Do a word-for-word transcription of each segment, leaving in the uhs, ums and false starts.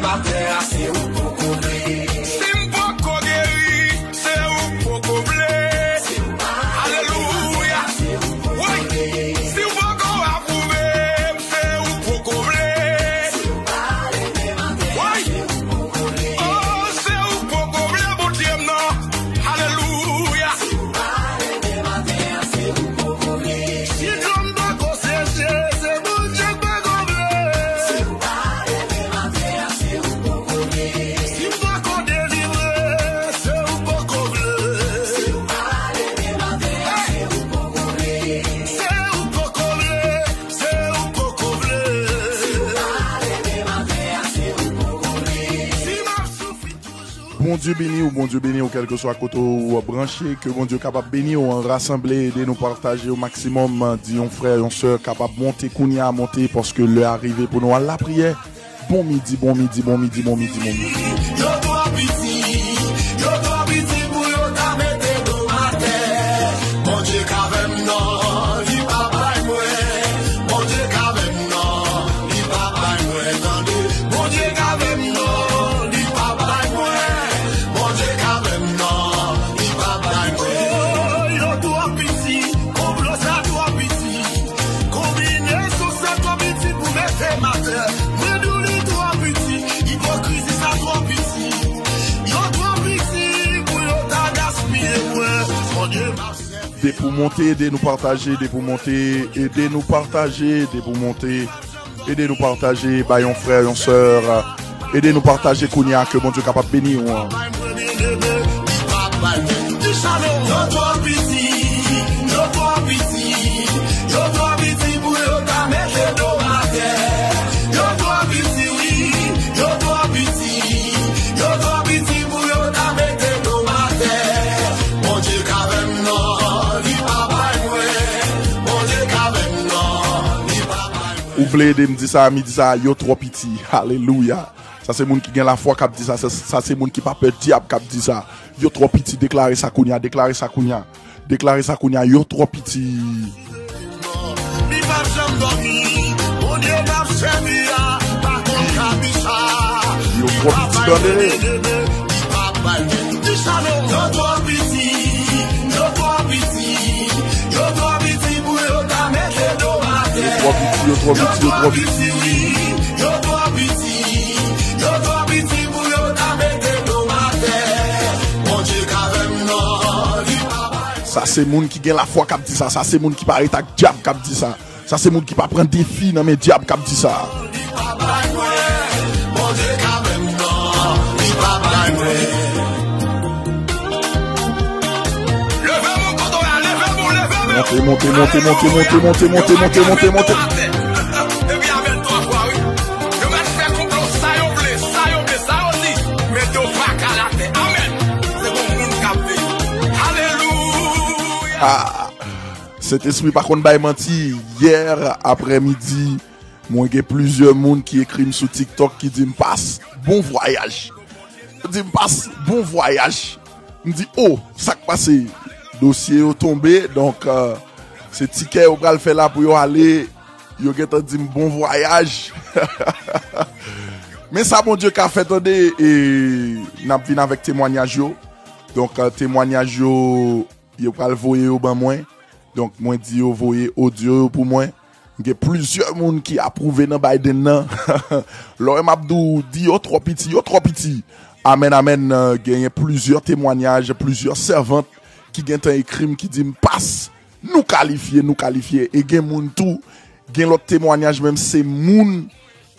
Maten an, se ou poko vle. Si m poko geri, se ou poko vle. Alelouya. Wi. Si w poko apwouve m, se ou poko vle. Wi. Oh, se ou poko vle, Bondye m nan. Alelouya. Si dlo m poko seche, se Bondye k poko vle. Si m poko delivre, se ou poko vle. Se ou poko vle, se ou poko vle. Si m ap soufri toujou. Bondye beni w, Bondye beni w, kèlkeswa kote w branche, ke Bondye kapab beni w, rasanble, ede nou pataje o maksimòm, di yon frè, yon sè kapab monte kounye a, monte, paske lè a rive pou nou al lapriyè. Bon midi, bon midi, bon midi, bon midi, bon midi. Yo twò piti, yo twò piti pou yo ta mete do m atè. Bondye k avè m non, li pa bay mwen. Bondye k avè m non, li pa bay mwen, tande. Bondye k avè m non, li pa bay mwen. Bondye k avè m non, li pa bay mwen. Oh, yo twò piti, konplo sa twò piti. Konbinezon sa twò piti pou mete m atè. Mwen di w li twò piti, ipokrizi sa twò piti. Yo twò piti pou yo ta gaspiye mwen. Bondye m ap sèvi. Depi w monte, ede nou pataje, depi w monte, ede nou pataje, depi w monte, ede nou pataje, bay yon frè, yon sè, ede nou pataje kounye a, ke Bondye kapab beni w. Yo twò piti, yo twò piti, yo twò piti pou yo ta mete do m atè. Yo twò piti, wi, yo twò piti, yo twò piti pou yo ta mete do m atè. Bondye k avè m non, li pa bay mwen. Bondye k avè m non, li pa bay mwen. Ou vle ede m di sa, mi di sa, yo twò piti. Alelouya. Sa se moun ki gen lafwa k ap di sa. Sa, sa se moun ki pa pè dyab k ap di sa. Yo twò piti, deklare sa kounye a, deklare sa kounye a. Deklare sa kounye a, yo twò piti. Li p ap janm dòmi, Bondye n ap sèvi a, pa konn kabich a. Yo twò piti, tande. Li p ap bay, li p ap bay. Di sa non. Yo twò piti, yo twò piti, yo twò piti pou yo ta mete do m atè. Yo twò piti, yo twò piti, yo twò piti. Yo twò piti, wi, yo twò piti pou yo ta mete do m atè. Bondye k avè m non, li pa bay. Sa se moun ki gen lafwa k ap di sa. Sa se moun ki pa ret ak dyab k ap di sa. Sa se moun ki pa pran defi nan men dyab k ap di sa. Li pa bay mwen. Bondye k avè m non, li pa bay mwen. Leve men w kote w ye a, leve men w, leve men w. Monte, monte, monte, monte, monte, monte, monte, monte, monte. Epi amèn twa fwa, wi. Yo mèt fè konplo sa yo vle, sa yo vle, sa yo di. Mete w pa kal atè. Amèn. Se bon moun k ap viv. Alelouya. Ah, Sentespri pa konn bay manti. Yè aprèmidi, mwen gen plizyè moun ki ekri m sou TikTok ki di m, "Pas, bon vwayaj." Yo di m, "Pas, bon vwayaj." M di, "O, sa k pase?" Dosye yo tonbe, donk, euh, se tikè yo pral fè la pou yo ale. Yo gentan di m, "Bon vwayaj." Men sa Bondye ka fè, tande, e n ap vin avèk temwanyaj yo. Donk, euh, temwanyaj yo, yo pral voye yo ban mwen. Donk, mwen di yo voye odyo yo pou mwen. Gen plizyè moun ki apwouve nan Biden nan. Lè w wè m ap di w, di yo twò piti, yo twò piti. Amèn, amèn. Euh, genyen plizyè temwanyaj, plizyè sèvant ki gentan ekri m, ki di m, "Pas, nou kalifye, nou kalifye." E gen moun tou, gen lòt temwanyaj, menm se moun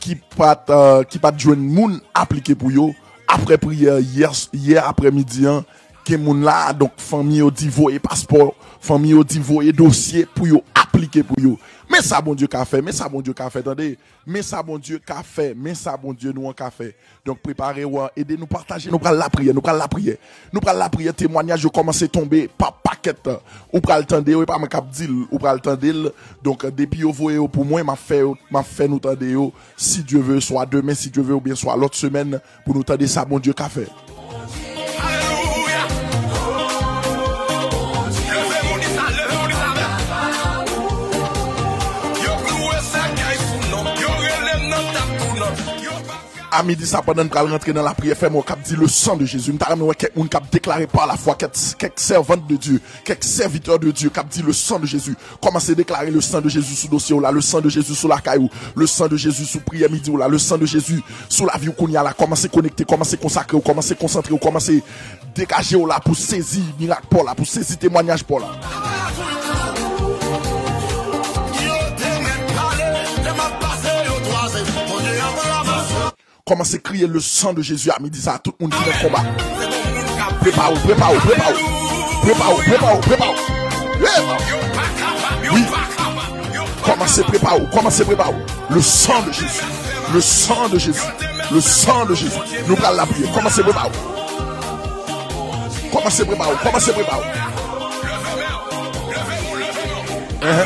ki pa t, euh, ki pa t jwenn moun aplike pou yo. Apre priyè yè, yè aprèmidi an, gen moun la, donk fanmi yo di voye paspò, fanmi yo di voye dosye pou yo aplike pou yo. Men sa Bondye ka fè, men sa Bondye ka fè, tande. Men sa Bondye ka fè, men sa Bondye nou an ka fè. Donk, prepare w, ede nou pataje, nou pral lapriyè, nou pral lapriyè. Nou pral lapriyè, temwanyaj yo kòmanse tonbe pa pakèt. Ou pral tande yo, e pa mwen k ap di l, ou pral tande l. Donk, depi yo voye yo pou mwen, m ap fè yo, m ap fè nou tande yo, si Dye ve, swa demen, si Dye ve, oubyen swa lòt semèn, pou nou tande sa Bondye ka fè. Alelouya! Leve moun sa, leve moun sa, men. Yo klouwe sèkèy sou non, yo rele m nan tanbou non. Yo pa A midi sa, pandan n pral rantre nan lapriyè, frè m, w k ap di le sang de Jésus. M ta renmen wè kèk moun k ap deklare par la foi, kèk, kèk servante de Dieu, kèk serviteur de Dieu k ap di le sang de Jésus. Kòmanse deklare le sang de Jésus sou dosye w la, le sang de Jésus sou lakay ou, le sang de Jésus sou priyè midi w la, le sang de Jésus sou lavi w kounye a la. Kòmanse konekte, kòmanse konsakre w, kòmanse konsantre w, kòmanse degaje w la pou sezi mirak pa w la, pou sezi temwayaj pa w la. Kòmanse kriye le sang de Jésus a midi sa a, tout moun ki nan konba. Prepare w, prepare w, prepare w. Prepare w, prepare w, prepare w. Prepare w. Wi. Kòmanse prepare w, kòmanse prepare w. Le sang de Jésus. Le sang de Jésus. Le sang de Jésus. Nou pral lapriyè. Kòmanse prepare w. Kòmanse prepare w, kòmanse prepare w. Ehe.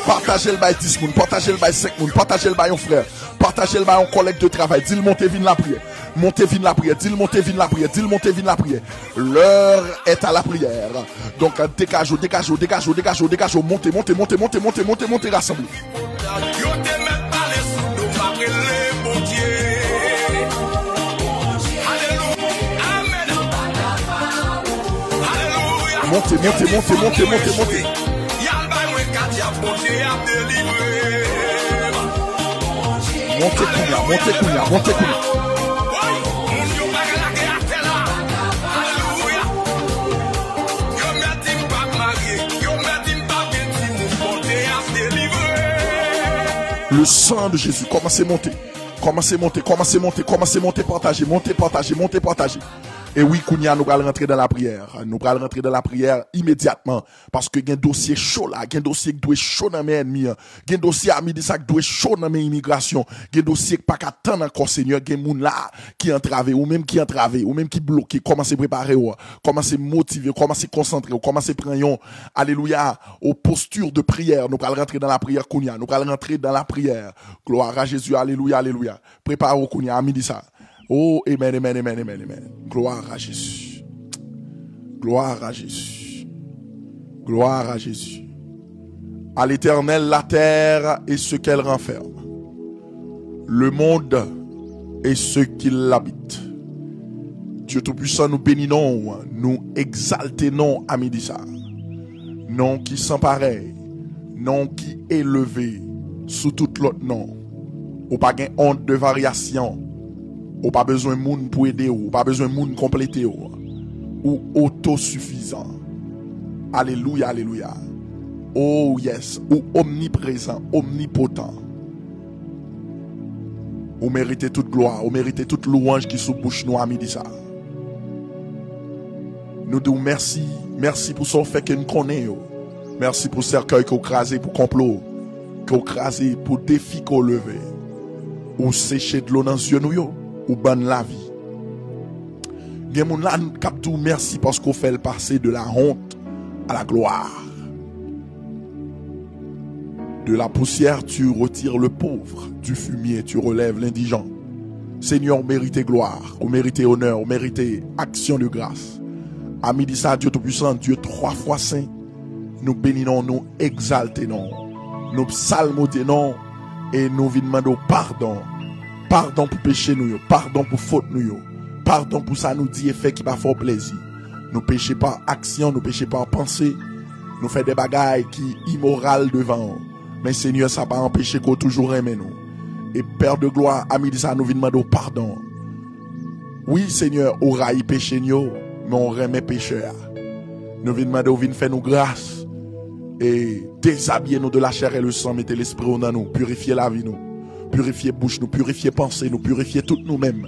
Pataje l bay dis moun, pataje l bay senk moun, pataje l bay yon frè, pataje l bay yon kòlèg de travay. Di l monte vin lapriyè. Monte vin lapriyè. Di l monte vin lapriyè. Di l monte vin lapriyè. L'heure est à la prière. Donk, degaje w, degaje w, degaje w, degaje w, degaje w. Monte, monte, monte, rasanble. Yo te mèt pale sou do m, m ap rele Bondye. Alelouya. Amèn. Alelouya. Monte, monte, monte, monte, monte, monte. Y al bay mwen kat, y ap Bondye ap delivre m. Monte kounye a, monte kounye a, monte kounye a. Woy, moun yo pa ka lage atè la. Alelouya. Yo mèt di m p ap marye, yo mèt di m p ap gen timoun, Bondye ap delivre. Le sang de Jésus, kòmanse monte. Kòmanse monte, kòmanse monte, kòmanse monte, pataje, monte, pataje, monte, pataje. E wi, kounye a, nou pral rantre nan lapriyè. Nou pral rantre nan lapriyè imedyatman. Paske gen dosye cho la, gen dosye k dwe cho nan men ènmi an. Gen dosye a midi sa k dwe cho nan men imigrasyon. Gen dosye k pa ka tann ankò, Senyè. Gen moun la ki antrave, ou menm ki antrave, ou menm ki bloke, kòmanse prepare w, kòmanse motive w, kòmanse konsantre w, kòmanse pran yon, alelouya, o posture de prière. Nou pral rantre nan lapriyè kounye a. Nou pral rantre nan lapriyè. Gloire à Jésus, alelouya, alelouya. Prepare w kounye a, a midi sa. Oh, amen, amen, amen, amen, amen. Gloire à Jésus. Gloire à Jésus. Gloire à Jésus. À l'Éternel, la terre et ce qu'elle renferme, le monde et ceux qui l'habitent. Dye Toupisan, nou beni non w, nou egzalte non w a midi sa. Non ki san parèy, non ki eleve sou tout lòt non. Ou pa gen onde de varyasyon. Ou pa bezwen moun pou ede w, ou pa bezwen moun konplete w. Ou otosifizan. Alelouya, alelouya. Oh yes, ou omniprezan, omnipotan. Ou merite tout glwa, ou merite tout louwanj ki sou bouch nou a midi sa. Nou di w mèsi, mèsi pou sa w fè ke n konnen yo. Mèsi pou sèkèy ke w kraze, pou konplo ke w kraze, pou defi ke w leve. Ou seche dlo nan zye nou yo, ou ban n lavi. Gen moun la k ap di w mèsi paske w fè l pase de la honte à la gloire. De la poussière, tu retires le pauvre. Du fumier, tu relèves l'indigent. Senyè, ou merite glwa, ou merite onè, ou merite aksyon de gras. A midi sa, Dye Toupisan, Dye twa fwa sen, nou beni non w, nou egzalte non w, nou psalmode non w, e nou vin mande w padon. Padon pou peche nou yo, padon pou fot nou yo, padon pou sa nou di e fè ki pa fè w plezi. Nou peche pa aksyon, nou peche pa panse, nou fè de bagay ki imoral devan w. Men Senyè, sa pa anpeche ke w toujou renmen nou. E Pè de glwa, a midi sa, nou vin mande w padon. Wi, Senyè, ou rayi peche n yo, men w renmen pechè a. Nou vin mande w vin fè nou gras e dezabiye nou de la chair et le sang, mete lespri w nan nou, pirifye lavi nou, pirifye bouch nou, pirifye panse nou, pirifye tout nou menm.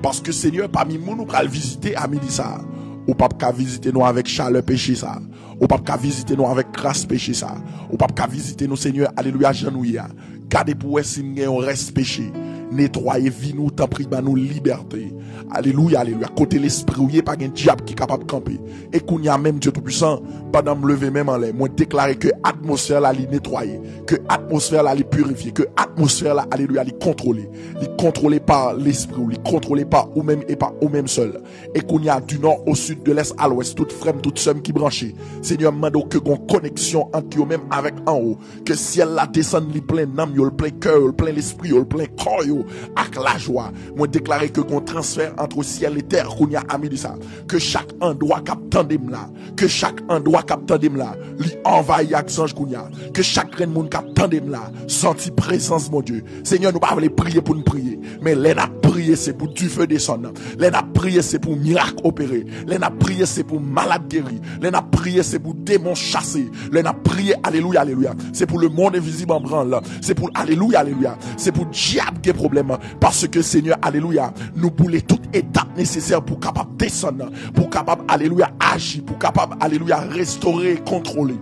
Paske, Senyè, pami moun ou pral vizite a midi sa a, ou p ap ka vizite nou avèk chalè peche sa a. Ou p ap ka vizite nou avèk kras peche sa a. Ou p ap ka vizite nou, Senyè, alelouya, jan nou ye a. Gade pou w wè si n gen yon rès peche. netwaye vi nou, tanpri, ban nou libète. Alelouya, alelouya. Kote lespri w ye, pa gen dyab ki kapab kanpe. E kounye a menm, Dye Toupisan, pandan m leve men m anlè, mwen deklare ke atmosfè la li netwaye, ke atmosfè la li pirifye, ke atmosfè la, alelouya, li kontwole. Li kontwole pa lespri w, li kontwole pa ou menm e pa ou menm sèl. E kounye a, du nord au sud, de l'est à l'ouest, tout frè m, tout sè m ki branche, Senyè, m mande w ke gon koneksyon ant yo menm avèk anwo. Ke syèl la desann, li plen nanm yo, l plen kè yo, l plen lespri yo, l plen kò yo ak lajwa. Mwen deklare ke gon transfè ant syèl e tè kounye a, a midi sa. Ke chak andwa k ap tande m la, ke chak andwa k ap tande m la, li anvayi ak zanj kounye a. Ke chak grenn moun k ap tande m la santi prezans Bondye. Senyè, nou pa vle priye pou n priye, men lè n ap priye, se pou dife desann. Lè n ap priye, se pou mirak opere. Lè n ap priye, se pou malad geri. Lè n ap priye, se pou demon chase. Lè n ap priye, alelouya, alelouya, se pou lemonn envizib an branl. Se pou, alelouya, alelouya, se pou dyab gen pwoblèm. Paske, Senyè, alelouya, nou boule tout etap nesesè pou kapab desann, pou kapab, alelouya, aji, pou kapab, alelouya, restore e kontwole.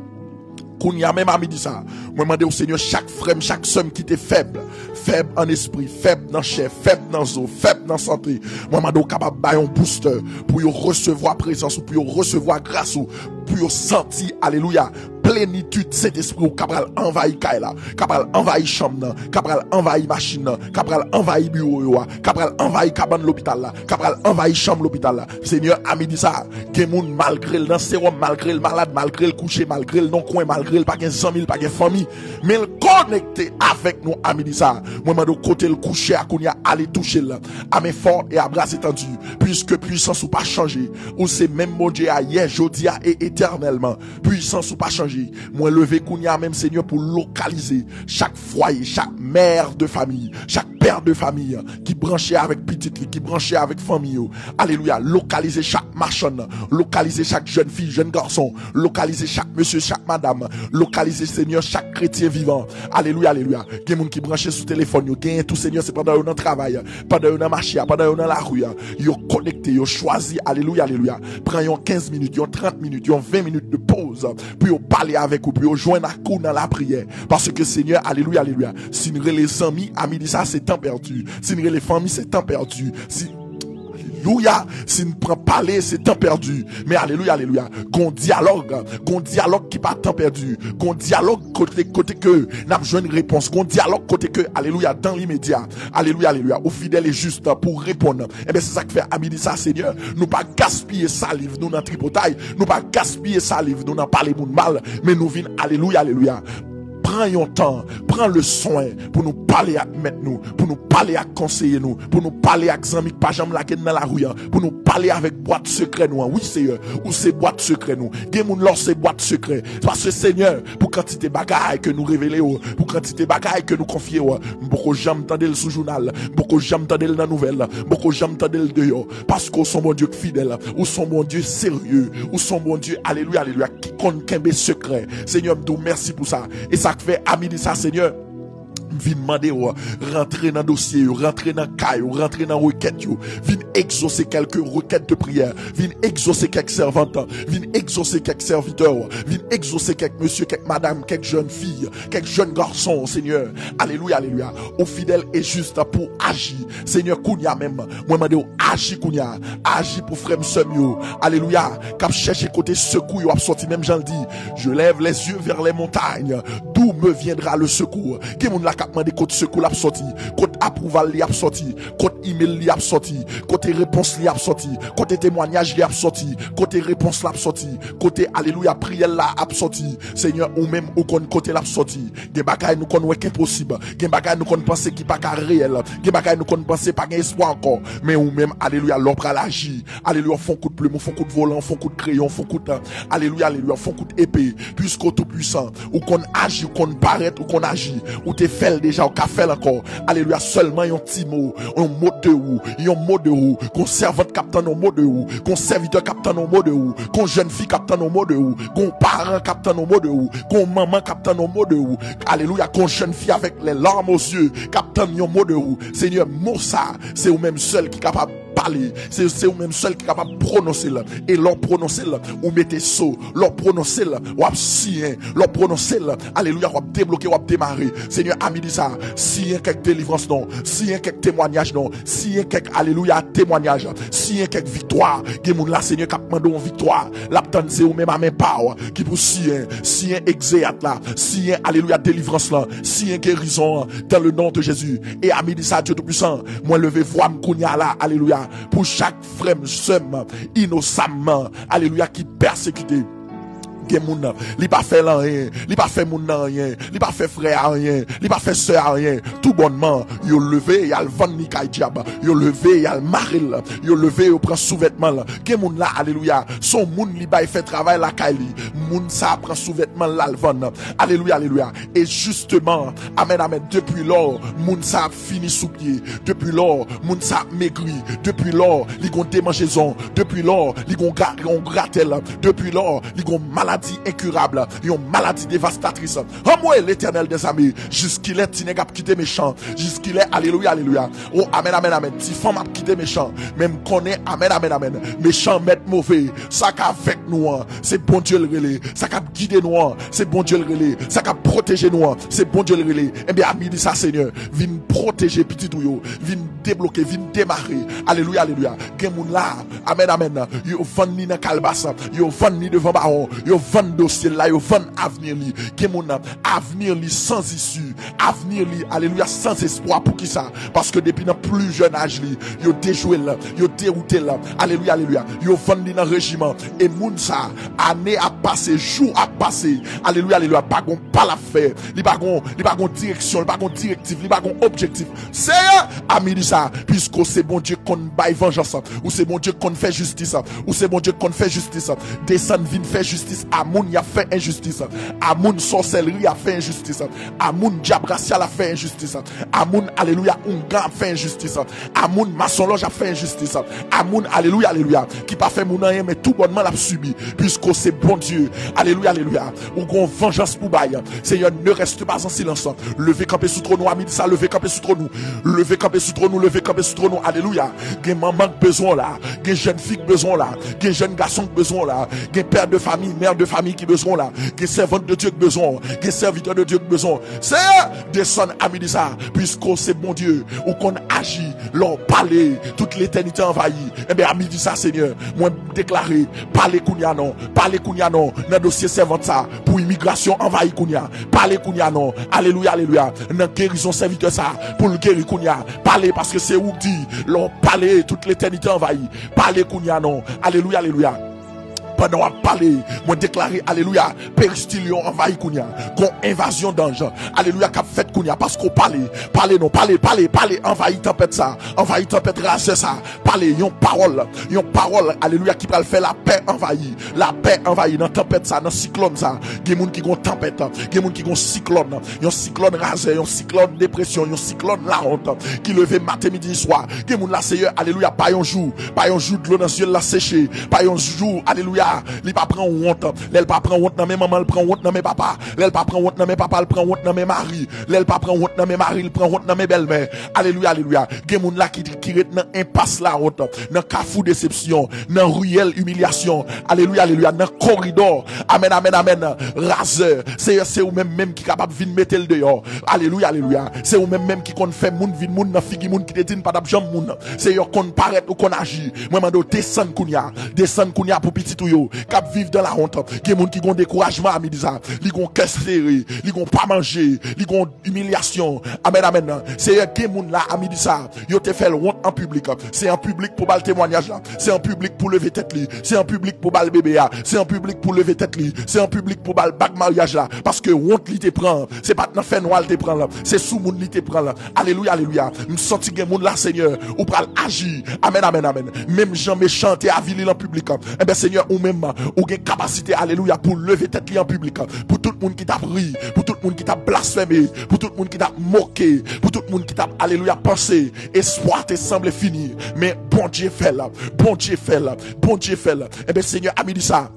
Kounye a menm a midi sa, mwen mande w, Senyè, chak frè m, chak sè m ki te fèb, fèb an espri, fèb nan chè, fèb nan zo, fèb nan sante, mwen mande w kapab ba yo yon booster pou yo resevwa prezans ou, pou yo resevwa gras ou, pou yo santi, alelouya, plenitid Sentespri w k ap pral anvayi kay la, k ap pral anvayi chanm nan, k ap pral anvayi machin nan, k ap pral anvayi biwo yo a, k ap pral anvayi kabann lopital la, k ap pral anvayi chanm lopital la. Senyè, a midi sa, gen moun malgre l nan sewòm, malgre l malad, malgre l kouche, malgre l nan kwen, malgre l pa gen zanmi, l pa gen fanmi, men l konekte avèk nou a midi sa. Mwen mande w kote l kouche a kounye a, ale touche l. À main forte et à bras étendu, puiske pwisans ou pa chanje. Ou se menm Bondye a yè, jodi a e etènèlman. Pwisans ou pa chanje. Mwen leve kounye a menm, Senyè, pou lokalize chak fwaye, chak mè de fami, chak pè de fami ki branche avèk pitit li, ki branche avèk fanmi yo. Alelouya. Lokalize chak machann, lokalize chak jèn fi, jèn gason, lokalize chak mesye, chak madanm, lokalize, Senyè, chak kretyen vivan. Alelouya, alelouya. Gen moun ki branche sou telefòn yo, genyen tou, Senyè, se pandan yo nan travay, pandan yo nan mache a, pandan yo nan lari a, yo konekte, yo chwazi, alelouya, alelouya, pran yon kenz minit, yon trant minit, yon ven minit de poz pou yo pale avèk ou, pou yo jwenn ak ou nan lapriyè. Paske, Senyè, alelouya, alelouya, si n rele zanmi a midi sa, se tan pèdi. Si n rele fanmi, se tan pèdi. Si, alelouya, si n pran pale, se tan pèdi. Men, alelouya, alelouya, gon dyalòg, gon dyalòg ki pa tan pèdi. Gon dyalòg kote, kote ke n ap jwenn repons. Gon dyalòg kote ke, alelouya, dans l'immédiat, alelouya, alelouya, ou fidèl e jis pou reponn. Enben, se sa k fè a midi sa, Senyè, nou pa gaspiye saliv nou nan tripotay, nou pa gaspiye saliv nou nan pale moun mal, men nou vin, alelouya, alelouya, pran yon tan, pran le swen pou nou pale ak Mèt nou, pou nou pale ak konseye nou, pou nou pale ak zanmi k pa janm lage n nan lari a, pou nou pale avèk bwat sekrè nou an. Wi, Senyè, ou se bwat sekrè nou. Gen moun la, w se bwat sekrè. Paske, Senyè, pou kantite bagay ke nou revele w, pou kantite bagay ke nou konfye w, m poko janm tande l sou jounal, m poko janm tande l nan nouvèl, m poko janm tande l deyò. Paske w se yon Bondye k fidèl, ou se yon Bondye serye, ou se yon Bondye, alelouya, alelouya, ki konn kenbe sekrè. Senyè, m di w mèsi pou sa. E sa k fè a midi sa, Senyè, m vin mande w, rantre nan dosye yo, rantre nan ka yo, rantre nan rekèt yo, vin egzose kèlke rekèt de priyè, vin egzose kèk sèvant, vin egzose kèk sèvitè, vin egzose kèk mesye, kèk madanm, kèk jèn fi, kèk jèn gason, Senyè. Alelouya, alelouya. Ou fidèl e jis pou aji. Senyè, kounye a menm, mwen mande w aji kounye a. Aji pou frè m, sè m yo, alelouya, k ap chèche kote sekou yo ap soti, menm jan l di, je lève les yeux vers les montagnes, d'où me viendra le secours? Gen moun la k ap mande kot sekou l ap soti, kot apwouval li ap soti, kot imèl li ap soti, kote repons li ap soti, kote temwanyaj li ap soti, kote repons la ap soti, kote, alelouya, priyè l la ap soti. Senyè, ou menm, ou konn kote l ap soti. Gen bagay nou konn wè k enposib. Gen bagay nou konn panse ki pa ka reyèl. Gen bagay nou konn panse pa gen espwa ankò. Men ou menm, alelouya, lè w pral aji, alelouya, w fè yon kout plim, w fè yon kout volan, w fè yon kout kreyon, w fè yon kout, alelouya, alelouya, w fè yon kout epe. Piske w toupwisan, ou konn aji, ou konn parèt, ou konn aji. Ou te fè l deja, ou ka fè l ankò. Alelouya, sèlman yon ti mo, yon mo de ou, yon mo de ou. Gon sèvant k ap tann yon mo de ou. Gon sèvitè k ap tann yon mo de ou. Gon jèn fi k ap tann yon mo de ou. Gon paran k ap tann yon mo de ou. Gon manman k ap tann yon mo de ou. Alelouya, gon jèn fi avèk les larmes aux yeux k ap tann yon mo de ou. Senyè, mo sa, se ou menm sèl ki kapab pale, se, se ou menm sèl ki kapab pwononse l. E lè w pwononse l, ou mete so. Lè w pwononse l, w ap siyen. Lè w pwononse l, alelouya, w ap debloke, w ap demare. Senyè, a midi sa, siyen kèk delivrans non, siyen kèk temwanyaj non, siyen kèk, alelouya, temwanyaj, siyen kèk viktwa. Gen moun la, Senyè, k ap mande yon viktwa. L ap tann se ou menm a men pa w ki pou siyen, siyen egzeyat la, siyen, alelouya, delivrans lan, siyen gerizon an, dans le nom de Jésus. E a midi sa, Dye Toupisan, mwen leve vwa m kounye a la, alelouya, pou chak frè m, sè m, inosamman, alelouya, ki pèsekite. Gen moun nan, li pa fè l anyen, li pa fè moun nan anyen, li pa fè frè a anyen, li pa fè sè a anyen. Toubònman, yo leve, y al vann li kay dyab, yo leve, y al mare l, yo leve, yo pran souvètman l. Gen moun la, alelouya, se yon moun li bay fè travay lakay li. Moun sa a pran souvètman l, l al vann. Alelouya, alelouya. E jisteman, amèn, amèn, depi lò, moun sa a fini sou pye. Depi lò, moun sa ap megri. Depi lò, li gon demanjezon. Depi lò, li gon ga-, gon gratèl. Depi lò, li gon maladi enkirab, yon maladi devastatris. Anmwe, Letènèl dèzame, jiskilè ti nèg ap kite mechan? Jiskilè, alelouya, alelouya. O, amèn, amèn, amèn. Ti fanm ap kite mechan. Men m konnen, amèn, amèn, amèn, mechan mèt move. Sa k avèk nou an, se Bondye l rele. Sa k ap gide nou an, se Bondye l rele. Sa k ap pwoteje nou an, se Bondye l rele. Enben, a midi sa, Senyè, vin pwoteje pitit ou yo. Vin debloke, vin demare. Alelouya, alelouya. Gen moun la, amèn, amèn, yo vann li nan kalbas, yo vann li devan bawon, yo vann dosye l la, yo vann avni li. Gen moun, avni li san isi. Avni li, alelouya, san espwa. Poukisa? Paske depi nan pli jèn aj li, yo dejwe l, yo dewoute l. Alelouya, alelouya. Yo vann li nan rejiman. E moun sa, ane ap pase, jou ap pase. Alelouya, alelouya. Pa gon pa l ap fè. Li pa gon, li pa gon direksyon, li pa gon direktif, li pa gon objektif. Seyè, a midi sa, piske w se Bondye k konn bay vanjans, ou se Bondye k konn fè jistis, ou se Bondye k konn fè jistis. Desann vin fè jistis a moun y ap fè enjistis, a moun sòsèlri ap fè enjistis, a moun dyab rasyal ap fè enjistis, a moun, alelouya, oungan ap fè enjistis, a moun masonlòj ap fè enjistis, a moun, alelouya, alelouya, ki pa fè moun anyen, men toubònman l ap sibi. Piske w se Bondye, alelouya, alelouya, ou gon vanjans pou bay. Seyè, ne reste pas en silence. Leve kanpe sou twòn ou a midi sa, leve kanpe sou twòn ou. Leve kanpe sou twòn ou, leve kanpe sou twòn ou, alelouya. Gen manman k bezwen w la, gen jèn fi k bezwen w la, gen jèn gason k bezwen w la, gen pè de fami, mè de fami ki bezwen w la, gen sèvant de Dye k bezwen w, gen sèvitè de Dye k bezwen w. Seyè, desann a midi sa, piske w se Bondye, ou konn aji, lè w pale, tout letènite anvayi. Enben, a midi sa, Senyè, mwen deklare, pale kounye a non, pale kounye a non, nan dosye sèvant sa, pou imigrasyon anvayi kounye a. Pale kounye a non, alelouya, alelouya, nan gerizon sèvitè sa, pou l geri kounye a. Pale, paske se ou k di, lè w pale, tout letènite anvayi. Pale kounye a non, alelouya, alelouya. Pandan w ap pale, mwen deklare, alelouya, peristilyon anvayi kounye a. Gon envazyon danj, alelouya, k ap fèt kounye a, paske w pale. Pale non, pale, pale, pale, anvayi tanpèt sa, anvayi tanpèt razè sa. Pale yon pawòl, yon pawòl, alelouya, ki pral fè lapè anvayi. Lapè anvayi nan tanpèt sa, nan siklòn sa. Gen moun ki gon tanpèt, gen moun ki gon siklòn, yon siklòn razè, yon siklòn depresyon, yon siklòn lawont ki leve maten, midi, swa. Gen moun la, Seyè, alelouya, pa yon jou, pa yon jou dlo nan zye l la seche, pa yon jou, alelouya, li pa pran wont. Lè l pa pran wont nan men manman, l pran wont nan men papa. Lè l pa pran wont nan men papa, l pran wont nan men mari. Lè l pa pran wont nan men mari, l pran wont nan men bèlmè. Alelouya, alelouya. Gen moun la ki, ki ret nan enpas lawont, nan kafou desepsyon, nan riyèl imilyasyon. Alelouya, alelouya. Nan koridò. Amèn, amèn, amèn. Razè. Seyè, se ou menm menm ki kapab vin mete l deyò. Alelouya, alelouya. Se ou menm menm ki konn fè moun vin moun nan figi moun ki te di n pa t ap janm moun. Seyè, ou konn parèt, ou konn aji. Mwen mande w desann kounye a. Desann kounye a pou pitit ou yo k ap viv dan lawont. Gen moun ki gon dekourajman a midi sa. Li gon kè sere. Li gon pa manje. Li gon imilyasyon. Amèn, amèn. Seyè, gen moun la a midi sa, yo te fè l wont an piblik. Se an piblik pou ba l temwanyaj la. Se an piblik pou leve tèt li. Se an piblik pou ba l bebe a. Se an piblik pou leve tèt li. Se an piblik pou ba l bag maryaj la. Paske wont li te pran, se pa t nan fènwa l te pran l. Se sou moun li te pran l. Alelouya, alelouya. M santi gen moun la, Senyè, ou pral aji. Amèn, amèn, amèn. Menm jan mechan te avili l an piblik, enben, Senyè, ou menm, ou gen kapasite, alelouya, pou leve tèt li an piblik. Pou tout moun ki t ap ri, pou tout moun ki t ap blasfeme, pou tout moun ki t ap moke, pou tout moun ki t ap, alelouya, panse espwa te sanble fini. Men Bondye fè l, Bondye fè l, Bondye fè l. Enben, Senyè, a midi sa,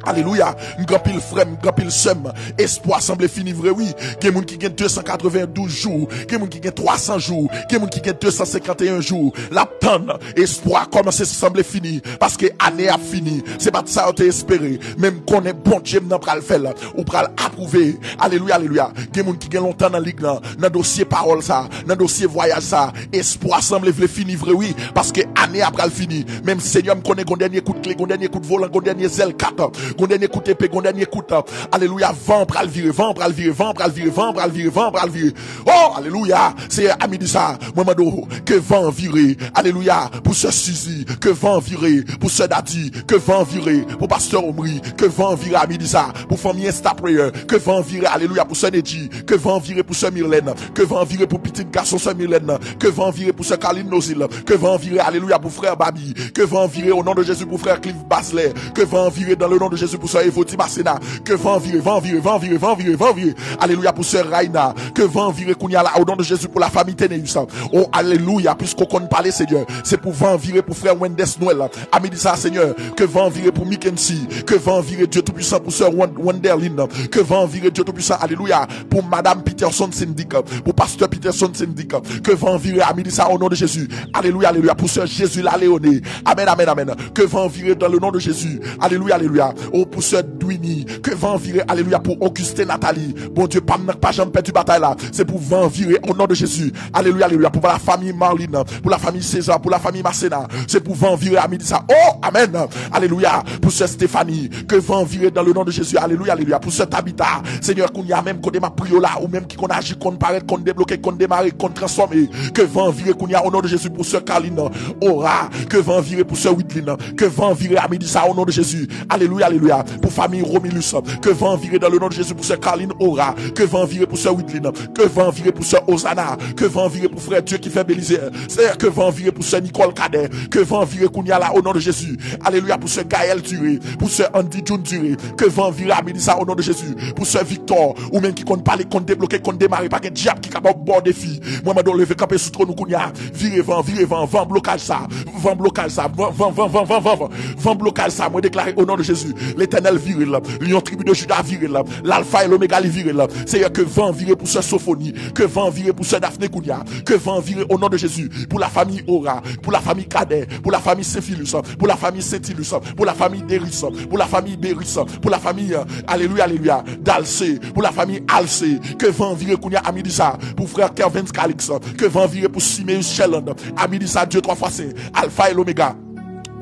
Alelouya. M gen anpil frè m, m gen anpil sè m. Espwa sanble fini vre, wi. Gen moun ki gen de san katrevendouz jou, gen moun ki gen twa san jou, gen moun ki gen de san senkanteyen jou. L ap tann. Espwa kòmanse sanble fini, paske ane ap fini. Se pa t sa yo te espere. Men m konnen Bondye m nan pral fè l. Ou pral apwouve. Alelouya, alelouya. Gen moun ki gen lontan nan lig nan, nan dosye pawòl sa, nan dosye vwayaj sa. Espwa sanble vle fini vre, wi, paske ane a pral fini. Men Senyè, m konnen gon dènye kout kle, gon dènye kout volan, gon dènye zèl kat, gon dènye kout epe, gon dènye kout. Alelouya, van an pral vire, van an pral vire, van an pral vire, van an pral vire, van an pral vire. Oh, alelouya, Senyè, a midi sa, mwen mande w ke van an vire. Alelouya, pou sè Sizi, ke van an vire, pou sè Dadi, ke van an vire, pou pastè Omri, ke van an vire a midi sa, pou fanmi Insta Prayer, ke van an vire, alelouya, pou sè Nedji, ke van an vire pou sè Mirlèn, ke van an vire pou pitit gason sè Mirlèn, ke van an vire pou sè Carline Nozil, ke van an vire, alelouya, pou frè Babi, ke van an vire, o non de Jezi, pou frè Clive Baslè, ke van an vire, dans le nom de Jésus, pou sè Evodi Masena, ke van an vire, van an vire, van an vire, van an vire, van an vire, alelouya, pou sè Raina, ke van an vire kounye a la, o non de Jezi, pou la fanmi Teneus, o alelouya, piske w konn pale, Senyè, se pou van an vire pou frè Wendès Nwèl, a midi sa, Senyè, ke van an vire pou Mikensi, ke van an vire, Dye Toupisan, pou sè Wan-, Wanderlin, ke van an vire, Dye Toupisan, alelouya, pou madanm Peterson Sindik, pou pastè Peterson Sindik, ke van an vire a midi sa, o non de Jezi, alelouya, alelouya, pou sè Jezi la Leone, amèn, amèn, amèn, ke van an vire dans le nom de Jésus, alelouya, alelouya, o pou sè Dwini, ke van an vire, alelouya, pou Augustin Nathalie, Bondye pa m nan k pa janm pèdi batay la, se pou van an vire, o non de Jezi, alelouya, alelouya, pou la fanmi Marlin, pou la fanmi César, pou la fanmi Masena, se pou van an vire a midi sa, o, amèn, alelouya, pou sè Stéphanie, ke van an vire dans le nom de Jésus, alelouya, alelouya, pou sè Tabitha, Senyè, kounye a menm kote m ap priye w la, ou menm ki konn aji, konn parèt, konn debloke, konn demare, konn transfòme, ke van an vire kounye a, o non de Jezi, pou sè Carline, Ora, ke van an vire pou sè Widlin, ke van an vire a midi sa, o non de Jezi, alelouya, alelouya, pou fanmi Romilus, ke van an vire dans le nom de Jésus, pou sè Carline, Ora, ke van an vire pou sè Widlin, ke van an vire pou sè Ozana, ke van an vire pou frè Dye ki fè Belize, Senyè, ke van an vire pou sè Nicole Cadet, ke van an vire kounye a la, o non de Jezi, alelouya, pou sè Gaël Duré, pou sè Andy June Duré, ke van an vire a midi sa, o non de Jezi, pou sè Victor, ou menm ki konn pale, konn debloke, konn demare, pa gen dyab ki kapab ba w defi. Mwen mande w leve kanpe sou twòn ou kounye a, vire van, vire van, van blokaj sa, van blokaj sa, van, van, van blokaj sa, mwen deklare o non de Jezi, Letènèl vire l, Lyon tribi de Juda vire l, Lalfa e Lomega li vire l, Senyè, ke van an vire pou sè Sofoni, ke van an vire pou sè Daphné kounye a, ke van an vire o non de Jezi, pou la fanmi Ora, pou la fanmi Cadet, pou la fanmi Sefilus, pou la fanmi Sentilus, pou la fanmi Deris, pou la fanmi Beris, pou la fanmi, alelouya, alelouya, Dalse, pou la fanmi Alse, ke van an vire kounye a a midi sa, pou frè Kervens Calix, ke van an vire pou Simeus Sherland, a midi sa, Dye twa fwa sen, Alfa e Lomega,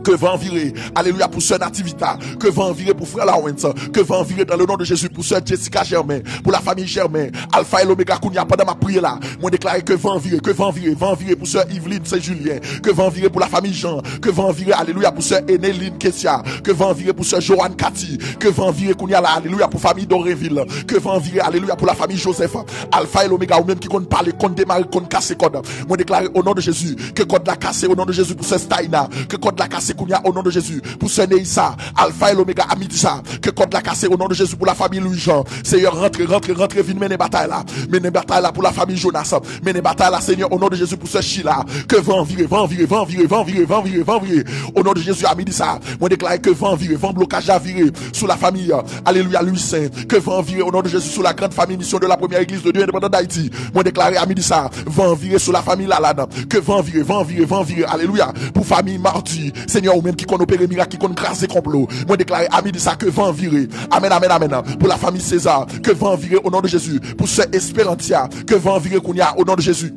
ke van an vire, alelouya, pou sè Nativita, ke van an vire pou frè Lawrence, ke van an vire dans le nom de Jésus, pou sè Jessica Germain, pou la fanmi Germain, Alfa e Lomega, kounye a, pandan m ap priye la, mwen deklare ke van an vire, ke van an vire, van an vire pou sè Yveline Saint Julien, ke van an vire pou la fanmi Jean, ke van an vire, alelouya, pou sè Eneline Kessia, ke van an vire pou sè Joanne Cathy, ke van an vire kounye a la, alelouya, pou fanmi Dorenville, ke van an vire, alelouya, pou la fanmi Joseph, Alfa e Lomega, ou menm ki konn pale, konn demare, konn kase kòd, mwen deklare o non de Jezi, ke kòd la kase o non de Jezi pou sè Staina, ke kòd la kase kounye a o non de Jezi, pou sè Neissa, Alfa e Lomega a midi sa, ke kòd la kase o non de Jezi pou la fanmi Louis Jean, Senyè, rantre, rantre, rantre, vin mennen batay la, mennen batay la pou la fanmi Jonas, mennen batay la, Senyè, o non de Jezi pou sè Sheila, ke van an vire, van an vire, van an vire, van an vire, van an vire, van an vire, o non de Jezi a midi sa, mwen deklare ke van an vire, van blokaj la vire, sou la fanmi, alelouya, Louis Saint, ke van an vire, o non de Jezi, sou la grande famille mission de la première église de Dieu indépendante d'Haïti, mwen deklare a midi sa, van an vire sou la fanmi Lalanne, ke van an vire, van an vire, van an vire, alelouya, pou fanmi Mardi, Senyè, ou menm ki konn opere mirak, ki konn kraze konplo, mwen deklare a midi sa ke van an vire, amèn, amèn, amèn, pou la fanmi César, ke van an vire, o non de Jezi, pou sè Esperantia, ke van an vire kounye a, o non de Jezi.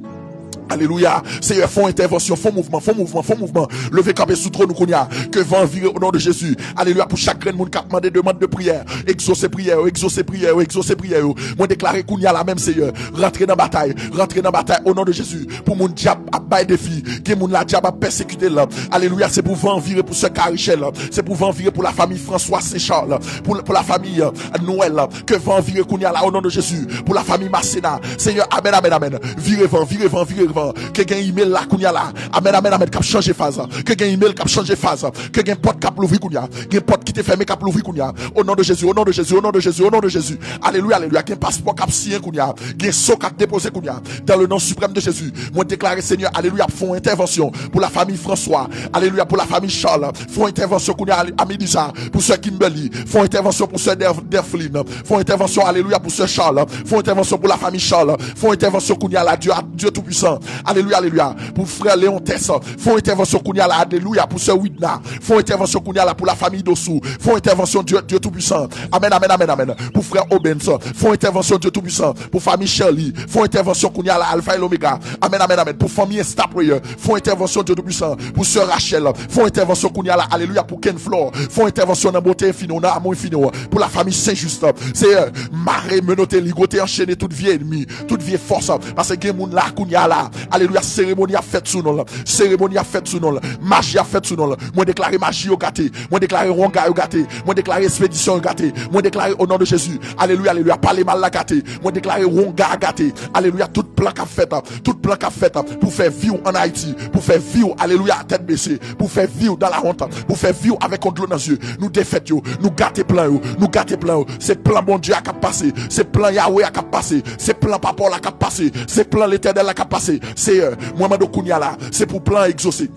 Alelouya. Senyè, fè yon entèvansyon, fè yon mouvman, fè yon mouvman, fè yon mouvman. Leve kanpe sou twòn ou kounye a. Ke van an vire o non de Jezi. Alelouya. Pou chak grenn moun k ap mande demann de priyè, egzose priyè yo, egzose priyè yo, egzose priyè yo. Mwen deklare kounye a la menm, Senyè, rantre nan batay, rantre nan batay o non de Jezi. Pou moun dyab ap bay defi, gen moun la dyab ap pèsekite l. Alelouya. Se pou van an vire pou sè Karichèl. Se pou van an vire pou la fanmi François Saint Charles, pou, pou la fanmi, euh, Noël. Ke van an vire kounye a la o non de Jezi. Pou la fanmi Masena. Senyè, amèn, amèn, amèn. Vire van, vire van, vire van. Ke gen imèl la kounye a la. Amèn, amèn, amèn. K ap chanje faz. Ke gen imèl k ap chanje faz. Ke gen pòt k ap louvri kounye a. Gen pòt ki te fèmen k ap louvri kounye a. O non de Jezi, o non de Jezi, o non de Jezi, o non de Jezi. Alelouya, alelouya. Gen paspò k ap siyen kounye a. Gen so k ap depoze kounye a. Dans le nom suprême de Jésus, mwen deklare, Senyè, Alelouya, fè yon entèvansyon pou lafanmi François. Alelouya, pou lafanmi Charles. Fè yon entèvansyon kounye a, a midi sa, pou sè Kimberly. Fè yon entèvansyon pou sè Derf- Derflin. Fè yon entèvansyon, alelouya, pou sè Charles. Fè yon entèvansyon pou lafanmi Charles. Fè yon entèvansyon kounye a la, Dye, Dye Toupwisan. Alelouya, alelouya. Pou frè Leontes. Fè yon entèvansyon kounye a la, alelouya, pou sè Widna. Fè yon entèvansyon kounye a la, pou lafanmi Dosou. Fè yon entèvansyon, Dye, Dye Toupwisan. Amèn, amèn, amèn, amèn. Pou frè Obens. Fè yon entèvansyon, Dye Toupwisan. Pou fanmi Shirley. Fè yon entèvansyon kounye a la, Alfa e Lomega. Amèn, amèn, amèn. Pou fanmi Estaprayer. Fè yon entèvansyon, Dye Toupwisan. Pou sè Rachel. Fè yon entèvansyon kounye a la, alelouya, pou Ken Flor. Fè yon entèvansyon nan bote enfini w, nan amou enfini w. Pou lafanmi Sen Jis. Seyè, mare, menote, ligote, anchene tout vye ènmi, tout vye fòs. Paske gen moun la, kounye a la. Alelouya, seremoni ap fèt sou non l. Seremoni ap fèt sou non l. Maji ap fèt sou non l. Mwen deklare maji yo gate. Mwen deklare wonga yo gate. Mwen deklare espedisyon yo gate. Mwen deklare o non de Jezi. Alelouya, alelouya. Pale mal la gate. Mwen deklare wonga a gate. Alelouya. Tout plan k ap fèt, tout plan k ap fèt pou fè vi w ann Ayiti, pou fè vi w, alelouya, tèt bese, pou fè vi w dan lawont, pou fè vi w avèk yon dlo nan zye. Nou defèt yo, nou gate plan yo, nou gate plan yo. Se plan Bondye a k ap pase, se plan Yawe a k ap pase, se plan papa w la k ap pase, se plan Letènèl la k ap pase. Seyè, mwen mande w kounye a la, se pou plan an egzose.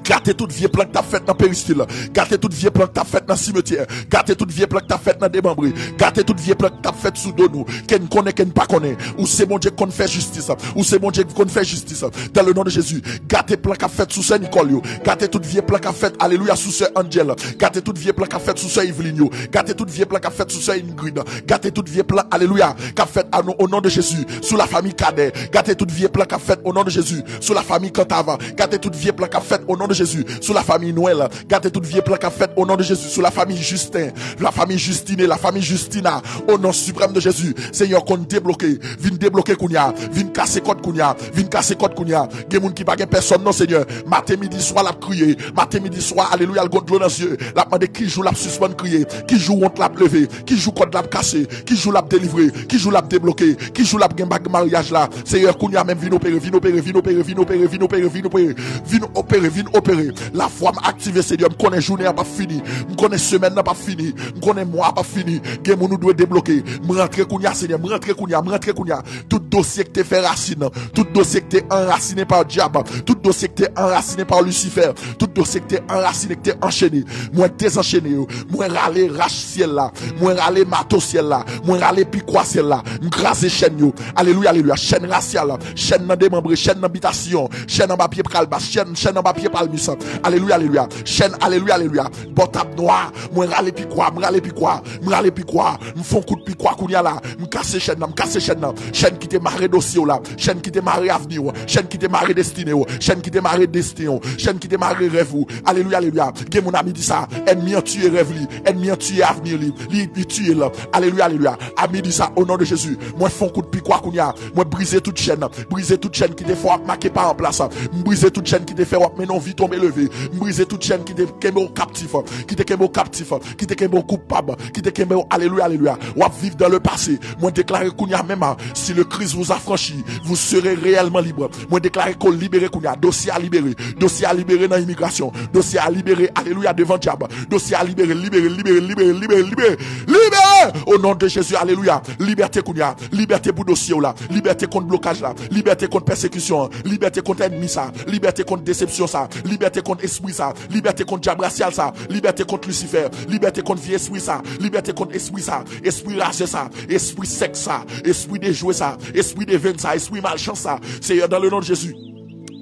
Gate tout vye plan k t ap fèt nan peristil. Gate tout vye plan k t ap fèt nan simetyè. Gate tout vye plan k t ap fèt nan demanbre. Gate tout vye plan k t ap fèt sou do nou. Ke n konnen, ke n pa konnen. Ou se Bondye k konn fè jistis. Ou se Bondye k konn fè jistis. Dans le nom de Jésus. Gate plan k ap fèt sou sè Nicole yo. Gate tout vye plan k ap fèt, alelouya, sou sè Angel. Gate tout vye plan k ap fèt sou sè Evelyn yo. Gate tout vye plan k ap fèt sou sè Ingrid. Gate tout vye plan, alelouya, k ap fèt o non de Jezi sou lafanmi Kadè. Gate tout vye plan k ap fèt o non de Jezi sou lafanmi Kantavan. Gate tout vye plan k ap fèt o non de Jezi sou lafanmi Nwèl. Gate tout vye plan k ap fèt o non de Jezi sou lafanmi Jisten, lafanmi Jistine, lafanmi Jistina. O non siprèm de Jezi, Senyè, konn debloke. Vin debloke kounye a. Vin kase kòd kounye a. Vin kase kòd kounye a. Gen moun ki pa gen pèsòn non, Senyè. Maten, midi, swa, l ap kriye. Maten, midi, swa, alelouya, l gon dlo nan zye. L ap mande ki jou l ap sispann kriye. Ki jou wont la ap leve. Ki jou kòd la ap kase. Ki jou l ap delivre. Ki jou l ap debloke. Ki jou l ap gen bag maryaj la. Seyè, kounye a menm vin opere, vin opere, vin opere, vin opere, vin opere, vin opere, vin opere, vin opere, vin opere. Lafwa m aktive, Senyè, m konnen jounen an p ap fini. M konnen semèn nan p ap fini. M konnen mwa a p ap fini. Gen moun ou dwe debloke. M rantre kounye a, Senyè, m rantre kounye a, m rantre kounye a. Tout dosye ki te fè rasin, tout dosye ki te anrasinen pa dyab, tout dosye ki te anrasinen pa Lisifè, tout dosye ki te anrasinen, ki te anchene, mwen dezanchene yo. Mwen rale rach syèl la. Mwen rale mato syèl la. Mwen rale pikwa syèl la. M kraze chèn yo. Alelouya, alelouya. Chèn rasyal, chèn nan demanbre, chèn nan bitasyon, chèn anba pye kalbas, chèn, chèn anba pye palmis. Alelouya, alelouya. Chèn, alelouya, alelouya. Bò tab nwa, mwen rale pikwa, m rale pikwa, m rale pikwa. M fè yon kout pikwa kounye a la. M kase chèn nan, m kase chèn nan. Chèn ki te mare dosye w la, chèn ki te mare avni w, chèn ki te mare destine w, chèn ki te mare desten w, chèn ki te mare rèv ou. Alelouya, alelouya. Gen moun a midi sa, ènmi an tiye rèv li, ènmi an tiye avni li, li, li tiye l. Alelouya, alelouya. A midi sa, o non de Jezi, mwen fè yon kout pikwa kounye a. Mwen brize tout chèn, brize tout chèn ki te fè w ap make pa an plas. M brize tout chèn ki te fè w ap mennen yon vi tonbe leve. M brize tout chèn ki te kenbe w kaptif, ki te kenbe w kaptif, ki te kenbe w koupab, ki te kenbe w, alelouya, alelouya. W ap viv dans le passé. Mwen deklare kounye a menm, si le Christ vous affranchit, vous serez réellement libre. Mwen deklare ke w libere kounye a. Dosye a libere. Dosye a libere nan imigrasyon. Dosye a libere, alelouya, devan dyab. Dosye a libere, libere, libere, libere, libere, libere. Libere! O non de Jezi, alelouya. Libète kounye a. Libète pou dosye w la. Libète kont blokaj la. Libète kont pèsekisyon an. Libète kont ènmi sa. Libète kont desepsyon sa. Libète kont espri sa. Libète kont dyab rasyal sa. Libète kont Lisifè. Libète kont vye espri sa. Libète kont espri sa. Espri razè sa. Espri sèks sa. Espri dejwe sa. Espri devenn sa. Espri malchans sa. Seyè, dans le nom de Jésus.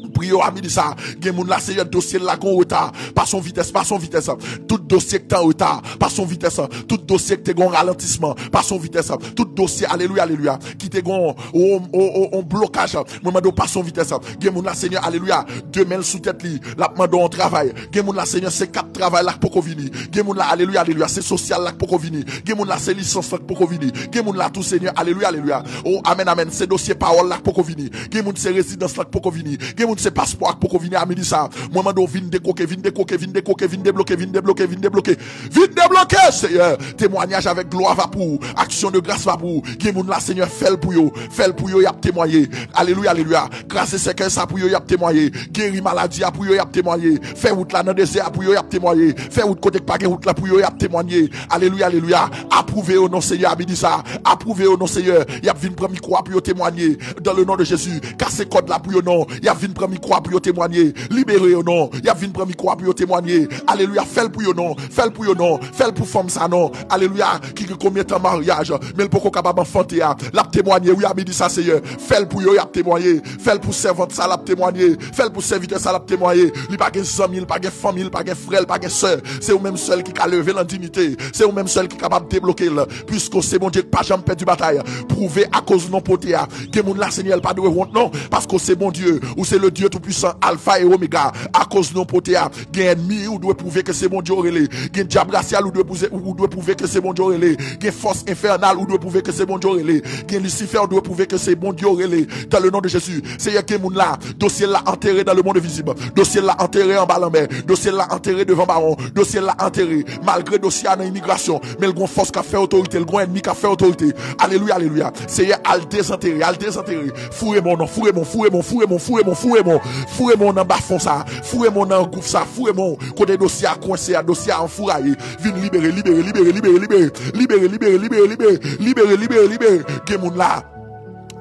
M priye w a midi sa. Gen moun la, Seyè, dosye l la gon reta. Pase yon vitès, pase yon vitès. Tout dosye ki te an reta, pase yon vitès. Tout dosye ki te gon ralantisman, pase yon vitès. Tout dosye, alelouya, alelouya, ki te gon on, on, on, on blokaj, mwen mande w pase yon vitès. Gen moun la, Senyè, alelouya, de men l sou tèt li, l ap mande w yon travay. Gen moun la, Senyè, se kat travay la k poko vini. Gen moun la, alelouya, alelouya, se sosyal la k poko vini. Gen moun la, se lisans la k poko vini. Gen moun la tou, Senyè, alelouya, alelouya. O, amèn, amèn, se dosye pawòl la k poko vini. Gen moun se rezidans la k poko vini. Gen moun se paspò a k poko vini a midi sa. Mwen mande w vin dekwoke, vin dekwoke, vin dekwoke, vin debloke, vin debloke, vin debloke. Vin debloke, Seyè. Temwanyaj avèk glwa va pou ou. Aksyon de gras va pou ou. Gen moun la, Senyè, fè l pou yo. Fè l pou yo, y ap temwaye. Alelouya, alelouya. Kraze sèkèy sa pou yo, y ap temwaye. Geri maladi a pou yo, y ap temwaye. Fè wout la nan dezè a pou yo, y ap temwaye. Fè wout kote k pa gen wout la pou yo, y ap temwaye. Alelouya, alelouya. Apwouve yo non, Senyè, a midi sa. Apwouve yo non, Senyè. Y ap vin pran mikwo a pou yo temwaye. Dans le nom de Jésus. Kase kòd la pou yo non. Y ap vin pran mikwo a pou yo temwaye. Libere yo non. Y ap vin pran mikwo a pou yo temwaye. Alelouya. Fè l pou yo non. Fè l pou yo non. Fè l pou fanm sa non. Alelouya. Ki gen konbyen tan maryaj, men l poko kapab anfante a. L ap temwaye. Wi, a midi sa, Seyè. Fè l pou yo, y ap temwaye. Fè l pou sèvant sa, l ap temwaye. Fè l pou sèvitè sa, l ap temwaye. Li pa gen zanmi, li pa gen fanmi, li pa gen frè, li pa gen sè. Se ou menm sèl ki ka leve l an dinite. Se ou menm sèl ki kapab debloke l. Piske w se Bondye k pa janm pèdi batay. Pwouve akoz non pote a. Gen moun la, Senyè, l pa dwe wont non. Paske w se Bondye. Ou se le Dieu Tout-Puissant, Alfa e Omega. Akoz non pote a. Gen ènmi, ou dwe pwouve ke se Bondye w rele. Gen dyab rasyal, ou dwe pwouve, ou dwe pwouve ke se Bondye w rele. Gen fòs enfènal, ou dwe pwouve ke se Bondye w rele. Gen Lisifè, ou dwe pwouve ke se Bondye w rele. Dans le nom de Jésus. Seyè, gen moun la, dosye l la antere dans le monde invisible. Dosye l la antere anba lanmè. Dosye l la antere devan bawon. Dosye l la antere. Malgre dosye a nan imigrasyon, men l gon fòs k ap fè otorite, l gon ènmi k ap fè otorite. Alelouya, alelouya. Seyè, al dezantere, al dezantere. Foure men w non, foure men w, foure men w, foure men w, foure men w, foure men w. Foure men w nan bafon sa, foure men w nan gwouf sa, foure men w kote dosye a kwense a, dosye a anfouraye. Vin libere, libere, libere, libere, libere. Libere, libere, libere, libere. Libere, libere, libere. Gen moun la.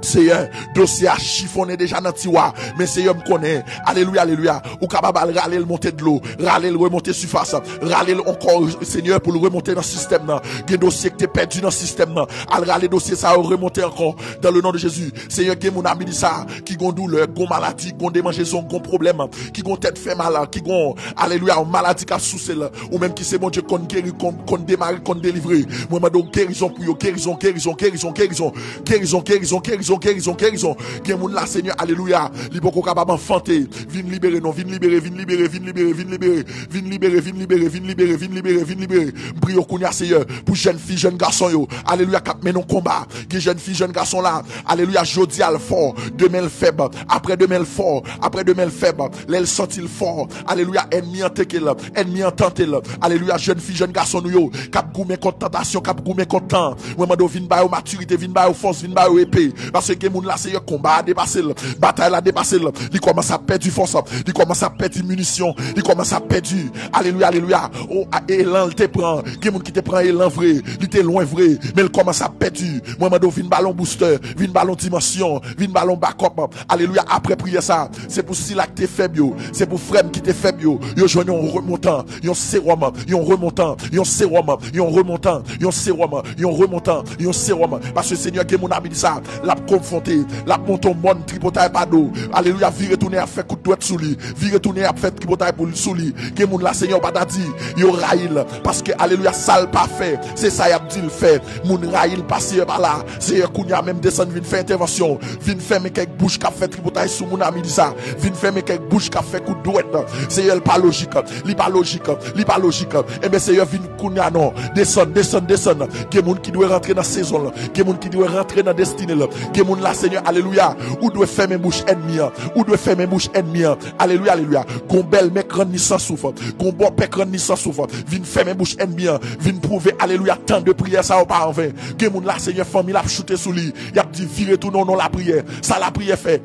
Seyè, dosye a chifonnen deja nan tiwa. Men Seyè, m konnen. Alelouya, alelouya. Ou kapab al rale l monte dlo. Rale l remonte sifas. Rale l ankò, Senyè, pou l remonte nan sistèm nan. Gen dosye ki te pèdi nan sistèm nan. Al rale dosye sa yo remonte ankò. Dans le nom de Jésus. Seyè, gen moun a midi sa ki gon doulè, gon maladi, gon demanjezon, gon pwoblèm, ki gon tèt fè mal, ki gon, alelouya, yon maladi k ap souse l. Ou menm ki se Bondye k konn geri, konn, konn demare, konn delivre. Mwen mande w gerizon pou yo, gerizon, gerizon, gerizon, gerizon. Gerizon, gerizon, gerizon, gerizon, gerizon. Gen moun la, Senyè, alelouya, li poko kapab anfante. Vin libere non, vin libere, vin libere, vin libere, vin libere. Vin libere, vin libere, vin libere, vin libere, vin libere. M priye w kounye a, Seyè, pou jèn fi, jèn gason yo. Alelouya, k ap mennen yon konba. Gen jèn fi, jèn gason la. Alelouya, jodi a l fò, demen l fèb, apre demen l fò, apre demen l fèb. Lè l santi l fò, alelouya, ènmi an teke l, ènmi an tante l. Alelouya, jèn fi, jèn gason nou yo, k ap goumen kont tantasyon, k ap goumen kont tan. Mwen mande w vin ba yo matirite, vin ba yo fòs, vin ba yo epe. Paske gen moun la, Seyè, konba a depase l, batay la depase l. Li kòmanse ap pèdi fòs, li kòmanse ap pèdi minisyon, li kòmanse ap pèdi, alelouya, alelouya, o, a, elan l te pran. Gen moun ki te pran elan vre, li te lwen vre, men l kòmanse ap pèdi. Mwen mande w vin ba l yon boustè, vin ba l yon dimansyon, vin ba l yon bakòp. Alelouya, apre priyè sa, se pou sila k te fèb yo, se pou frè m ki te fèb yo, yo jwenn yon remontan, yon sewòm, yon remontan, yon sewòm, yon remontan, yon sewòm, yon remontan, yon sewòm. Paske Senyè, gen moun a midi sa, l ap konfwonte, l ap monte yon mòn tripotay pa do. Alelouya, vire tounen ap fè kout dwèt sou li, vire tounen ap fè tripotay pou l sou li. Gen moun la, Senyè, ou pa ta di, yo rayi l, paske, alelouya, sa l pa fè, se sa y ap di l fè. Moun rayi l pa Seyè pa la. Seyè, kounye a menm desann vin fè entèvansyon. Vin fèmen kèk bouch k ap fè tripotay sou moun a midi sa. Vin fèmen kèk bouch k ap fè kout dwèt. Seyè, l pa lojik. Li pa lojik. Li pa lojik. Enben, Seyè, vin kounye a non. Desann, desann, desann. Gen moun ki dwe rantre nan sezon l. Gen moun ki dwe rantre nan destine l. Gen moun la, Senyè, alelouya. Ou dwe fèmen bouch ènmi an. Ou dwe fèmen bouch ènmi an. Alelouya, alelouya. Gon bèlmè k rann li san souf. Gon bòpè k rann li san souf. Vin fèmen bouch ènmi an. Vin pwouve, alelouya, tan de priyè sa yo pa anven. Gen moun la, Senyè, fanmi l ap choute sou li. Y ap di, vire tounen w non lapriyè. Sa lapriyè fè?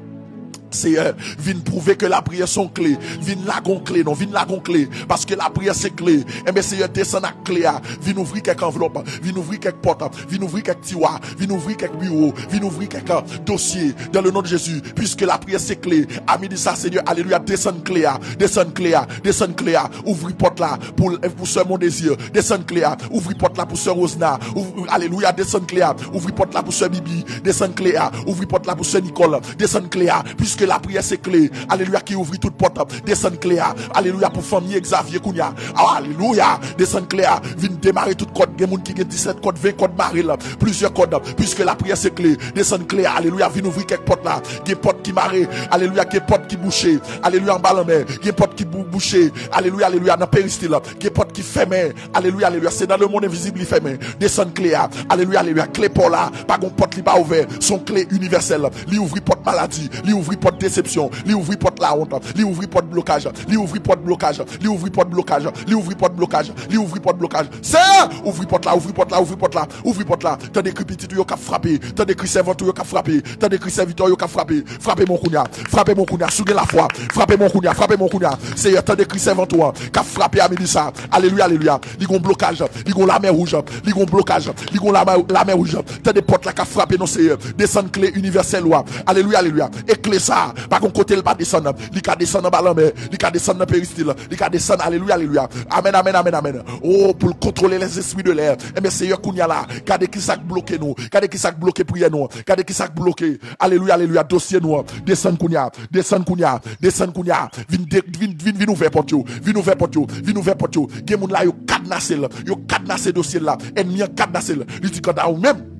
Seyè, vin pwouve ke lapriyè se yon kle. Vin lage yon kle, non, vin lage yon kle. Paske lapriyè se kle. Enben, Seyè, desann ak kle a. Vin ouvri kèk anvlòp, vin ouvri kèk pòt, vin ouvri kèk tiwa, vin ouvri kèk biwo, vin ouvri kèk, euh, dosye. Dans le nom de Jésus, puisque lapriyè se kle. A midi sa, Senyè, alelouya, desann kle a, desann kle a, desann kle a. Ouvri pòt la pou, pou sè Mon Désir. Desann kle a. Ouvri pòt la pou sè Rosna. Ou-, alelouya, desann kle a. Ouvri pòt la pou sè Bibi. Desann kle a. Ouvri pòt la pou sè Nicole. Desann kle a. Puisque lapriyè se kle, alelouya, ki ouvri tout pòt. Desann kle a. Alelouya, pou fanmi Xavier kounye a. Alelouya. Desann kle a. Vin demare tout kòd. Gen moun ki gen disèt kòd, ven kòd mare la. Plizyè kòd. Puisque lapriyè se kle. Desann kle a. Alelouya. Vin ouvri kèk pòt la. Gen pòt ki mare. Alelouya. Gen pòt ki bouche. Alelouya. Anba lanmè. Gen pòt ki bou-, bouche. Alelouya. Alelouya. Nan peristil. Gen pòt ki fèmen. Alelouya. Alelouya. Se dans le monde invisible li fèmen. Desann kle a. Alelouya. Alelouya. Kle pa w la. Pa gon pòt li pa ouvè. Se yon kle inivèsèl. Li ouvri pòt maladi. Li ouvri pòt desepsyon, li ouvri pòt lawont, li ouvri pòt blokaj, li ouvri pòt blokaj, li ouvri pòt blokaj, li ouvri pòt blokaj, li ouvri pòt blokaj. Seyè, ouvri pòt la, ouvri pòt la, ouvri pòt la, ouvri pòt la. Tande kri pitit ou yo k ap frape, tande kri sèvant ou yo k ap frape, tande kri sèvitè ou yo k ap frape. Frape mwen kounya, frape mwen kounya, si w gen lafwa, frape mwen kounya, frape mwen kounya. Seyè, tande kri sèvant ou an k ap frape a midi sa. Alelouya, alelouya. Li gon blokaj, li gon lamè wouj, li gon blokaj, li gon lamè, lamè wouj. Tande pòt la k ap frape non Seyè. Desann kle inivèsèl ou a. Alelouya, alelouya. E kle sa, pa gon kote l pa desann. Li ka desann anba lanmè, li ka desann nan peristil, li ka desann, alelouya, alelouya. Amèn, amèn, amèn, amèn. O, pou l kontwole lèzespri de lè. Enben, Seyè, kounya la, gade ki sa k bloke nou, gade ki sa k bloke priyè nou, gade ki sa k bloke, alelouya, alelouya, dosye nou an. Desann kounya, desann kounya, desann kounya. Vin, de, vin, vin, vin ouvè pòt yo, vin ouvè pòt yo, vin ouvè pòt yo. Gen moun la, yo kadnase l, yo kadnase dosye l la. Ènmi an kadnase l. Li di, kanta ou menm,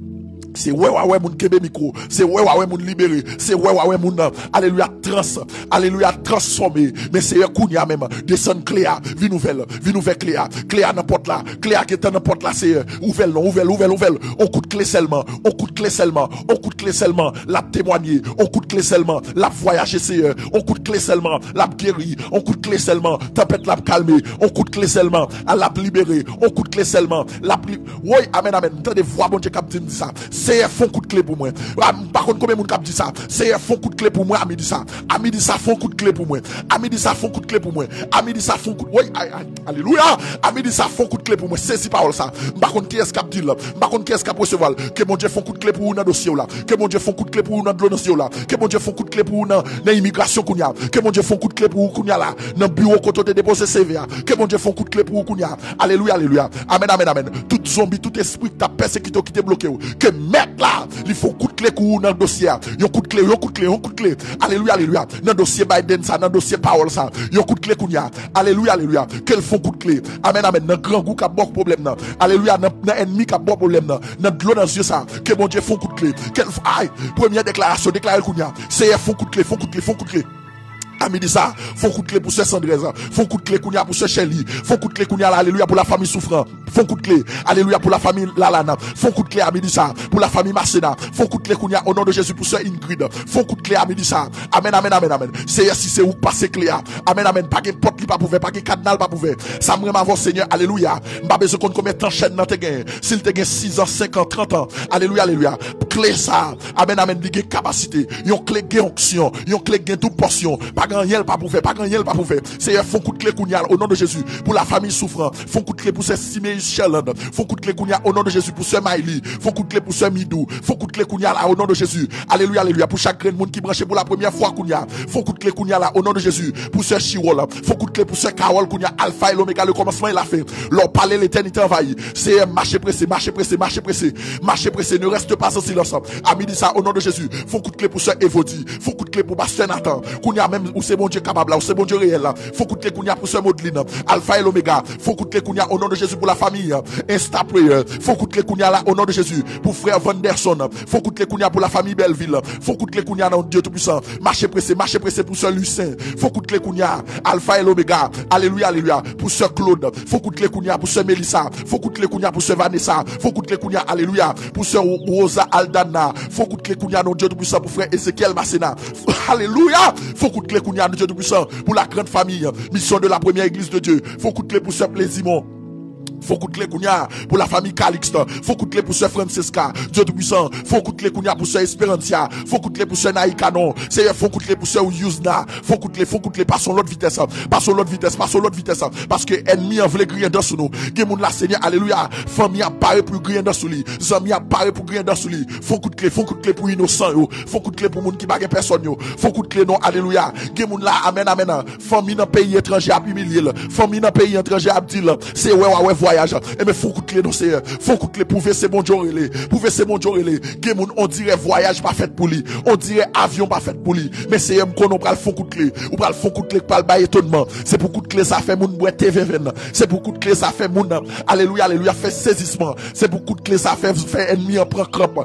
se wè w a wè moun kenbe mikwo, se wè w a wè moun libere, se wè w a wè moun, alelouya, trans, alelouya, transfòme. Men Seyè, kounya menm, desann kle a, vin ouvè l, vin ouvè kle a, kle a nan pòt la, kle a gentan nan pòt la, Seyè, ouvè l non, ouvè l, ouvè l, ouvè l, on kout kle sèlman, on kout kle sèlman, on kout kle sèlman, l ap temwanye, on kout kle sèlman, l ap vwayaje, Seyè, on kout kle sèlman, l ap geri, on kout kle sèlman, tanpèt la ap kalme, on kout kle sèlman, l ap libere, on kout kle sèlman, l ap li-, woy, amèn, amèn, m tande vwa Bondye k ap di m di sa, Seyè, fon kout kle pou mwen. A, m pa konn konbyen moun k ap di sa. Seyè, fon kout kle pou mwen, a midi sa. A midi sa, fon kout kle pou mwen. A midi sa, fon kout kle pou mwen. A midi sa, fon kout, woy, ay, ay, alelouya. A midi sa, fon kout kle pou mwen. Sezi pawòl sa. M pa konn kiyès k ap di l. M pa konn kiyès k ap resevwa l. Ke Bondye fon kout kle pou ou nan dosye w la. Ke Bondye fon kout kle pou ou nan dlo nan zye w la. Ke Bondye fon kout kle pou ou nan, nan imigrasyon kounya. Ke Bondye fon kout kle pou ou kounya la. Nan biwo kote w te depoze C V a. Ke Bondye fon kout kle pou ou kounya. Alelouya, alelouya. Amèn, amèn, amèn. Tout zonbi, tout espri ki t ap pèsekite w, ki te bloke w. Ke mèt la, li fon kout kle pou ou nan dosye a. Yon kout kle, yon kout kle, yon kout kle. Alelouya, alelouya. Nan dosye Biden sa, nan dosye pawòl sa. Yon kout kle kounya. Alelouya, alelouya. Ke l fon kout kle. Amèn, amèn. Nan grangou k ap ba w pwoblèm nan. Alelouya. Nan, nan ènmi k ap ba w pwoblèm nan. Nan dlo nan zye sa. Ke Bondye fon kout kle. Ke l f-, ay, premyè deklarasyon, deklare l kounya. Seyè, fon kout kle, fon kout kle, fon kout kle. A midi sa, fon kout kle pou sè Sandrèz, fon kout kle kounya pou sè Chèli, fon kout kle kounya la, alelouya, pou lafanmi Soufran, fon kout kle, alelouya, pou lafanmi Lalana, fon kout kle a midi sa, pou lafanmi Masena, fon kout kle kounya, o non de Jezi, pou sè Ingrid, fon kout kle a midi sa, amèn, amèn, amèn, amèn, Seyè, si se ou k pase kle a, amèn, amèn, pa gen pòt li p ap ouvè, pa gen kadna l p ap ouvè, sa m renmen avè w, Senyè, alelouya, m pa bezwen konn konbyen tan chèn nan te genyen, si l te gen sis an, senk an, trant an, alelouya, alelouya, kle sa, amèn, amèn, li gen kapasite. Yon kle gen onksyon. Yon kle gen doub pòsyon. Pa gen anyen l p ap ouvè. Pa gen anyen l p ap ouvè. Seyè, fon kout kle kounya, o non de Jezi. Pou lafanmi Soufran. Fon kout kle pou sè Simeus Sherland. Fon kout kle kounya, o non de Jezi, pou sè Mayli. Fon kout kle pou sè Midou. Fon kout kle kounya la, o non de Jezi. Alelouya, alelouya. Pou chak grenn moun ki branche pou la premyè fwa kounya. Fon kout kle kounya la, o non de Jezi. Pou sè Chiwòl. Fon kout kle pou sè Kawòl kounya. Alfa e Lomega, le kòmansman e la fen. Lè w pale, letènite anvayi. Seyè, mache prese, mache prese, mache prese. Mache prese, ne reste pas en silence. A midi sa, o non de Jezi, fon kout kle pou sè Evodi, fon kout kle pou pastè Nathan. Kounya menm, ou se Bondye kapab la, ou se Bondye reyèl la. Fon kout kle kounya pou sè Modlin. Alfa e Lomega, fon kout kle kounya, o non de Jezi, pou lafanmi Insta Prayer. Fon kout kle kounya la, o non de Jezi, pou frè Vanderson. Fon kout kle kounya pou lafanmi Bèlvil. Fon kout kle kounya nan Dye Toupwisan. Mache prese, mache prese pou sè Lucien. Fon kout kle kounya, Alfa e Lomega. Alelouya, alelouya. Pou sè Claude. Fon kout kle kounya pou sè Melissa. Fon kout kle kounya pou sè Vanessa. Fon kout kle kounya, alelouya, pou sè Ro-, Rosa Aldana. Fon kout kle kounya, non Dye Toupwisan, pou frè Ezekiel Masena. Alelouya! Fon kout kle kounya, non Dye Toupwisan, pou la grande famille, mission de la première église de Dieu. Fon kout kle pou sè Plezimon. Fon kout kle kounya pou lafanmi Calixte. Fon kout kle pou sè Francesca. Dye Toupwisan, fon kout kle kounya pou sè Esperancia. Fon kout kle pou sè Naïka, non. Seyè, fon kout kle pou sè Yuzna. Fon kout kle, fon kout kle, pase yon lòt vitès. Pase yon lòt vitès, pase yon lòt vitès. Paske ènmi an vle griyen dan sou nou. Gen moun la, Senyè, alelouya. Fanmi ap pare pou griyen dan sou li. Zanmi ap pare pou griyen dan sou li. Fon kout kle, fon kout kle pou inosan yo. Fon kout kle pou moun ki pa gen pèsòn yo. Fon kout kle non, alelouya. Gen moun la, amèn, amèn. Fanmi nan peyi etranje ap imilye l. Fanmi nan peyi etranje ap di l, se wè w a wè vwayaj. Enben, fon kout kle non, Seyè. Fon kout kle, pwouve se Bondye w rele. Pwouve se Bondye w rele. Gen moun, on dirè vwayaj pa fèt pou li. On dirè avyon pa fèt pou li. Men Seyè, m konnen w pral fon kout kle. Ou pral fon kout kle k pral bay etonman. Se pou kout kle sa fè moun bwè te venvenn. Se pou kout kle sa fè moun, alelouya, alelouya, fè sezisman. Se pou kout kle sa fè, fè ènmi an pran kranp.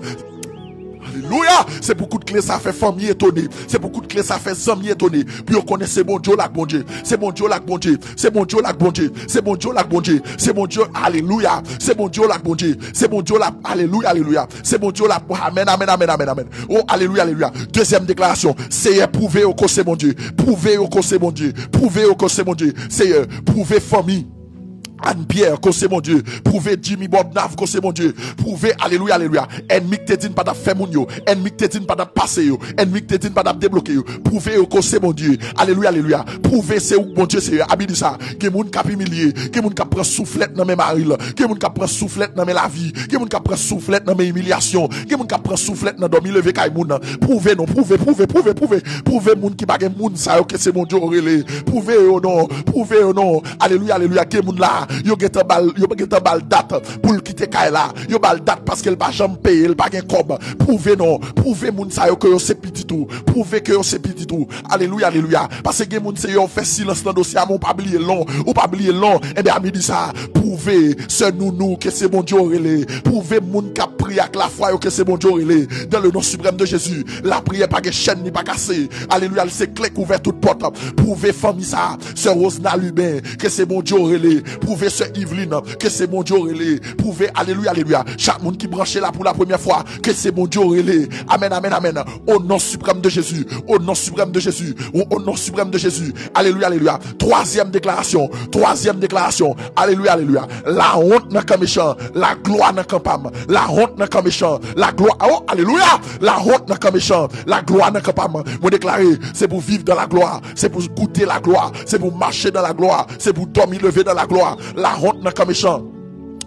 Alelouya! Se pou kout kle sa fè fanmi etone. Se pou kout kle sa fè zanmi etone. Pou yo konnen se Bondye w la k Bondye. Se Bondye w la k Bondye. Se Bondye w la k Bondye. Se Bondye w la k Bondye. Se Bondye, alelouya. Se Bondye w la k Bondye. Se Bondye w la, alelouya, alelouya. Se Bondye w la, amèn, amèn, amèn, amèn, amèn. O, alelouya, alelouya. Dezyèm deklarasyon. Seyè, pwouve yo ke w se Bondye. Pwouve yo ke w se Bondye. Pwouve yo ke w se Bondye. Seyè, pwouve fanmi Ann Pyè ke w se Bondye. Pwouve Jimmy Bordenave ke w se Bondye. Pwouve, alelouya, alelouya. Ènmi k te di n pa t ap fè moun yo. Ènmi k te di n pa t ap pase yo. Ènmi k te di n pa t ap debloke yo. Pwouve yo ke w se Bondye. Alelouya, alelouya. Pwouve se ou k Bondye, Seyè. A midi sa, gen moun k ap imilye. Gen moun k ap pran souflèt nan men mari l. Gen moun k ap pran souflèt nan men lavi. Gen moun k ap pran souflèt nan men imilyasyon. Gen moun k ap pran souflèt nan dòmi leve kay moun nan. Pwouve non, pwouve, pwouve, pwouve, pwouve. Pwouve moun ki pa gen moun sa yo ke se Bondye w rele. Pwouve yo non, pwouve yo non. Alelouya, alelouya. Gen moun la, yo gentan ba l, yo gentan ba l dat pou l kite kay la. Yo ba l dat paske l pa janm peye, l pa gen kòb. Pwouve non, pwouve moun sa yo ke yo se pitit ou. Pwouve ke yo se pitit ou. Alelouya, alelouya. Paske gen moun se yo fè silans nan dosye a, men ou pa bliye l non. Ou pa bliye l non. Enben, a midi sa, pwouve sè Nounou ke se Bondye w rele. Pwouve moun k ap priye ak lafwa yo ke se Bondye w rele. Dans le nom suprême de Jésus, lapriyè pa gen chèn, li pa kase. Alelouya, li se kle k ouvè tout pòt. Pwouve fanmi sa, sè Rosna Lubin, ke se Bondye w rele. Pwouve sè Yveline, ke se Bondye w rele. Pwouve, alelouya, alelouya, chak moun ki branche la pou la premyè fwa, ke se Bondye w rele. Amèn, amèn, amèn. Au nom suprême de Jésus, au nom suprême de Jésus, au, au nom suprême de Jésus. Alelouya, alelouya. Twazyèm deklarasyon, twazyèm deklarasyon. Alelouya, alelouya. Lawont nan kan mechan, laglwa nan kan pa m. Lawont nan kan mechan, laglwa, oh, alelouya. Lawont nan kan mechan, laglwa nan kan pa m. Mwen deklare, se pou viv dans la gloire, se pou goute la gloire, se pou mache dans la gloire, se pou dòmi leve dans la gloire. Lawont nan kan mechan.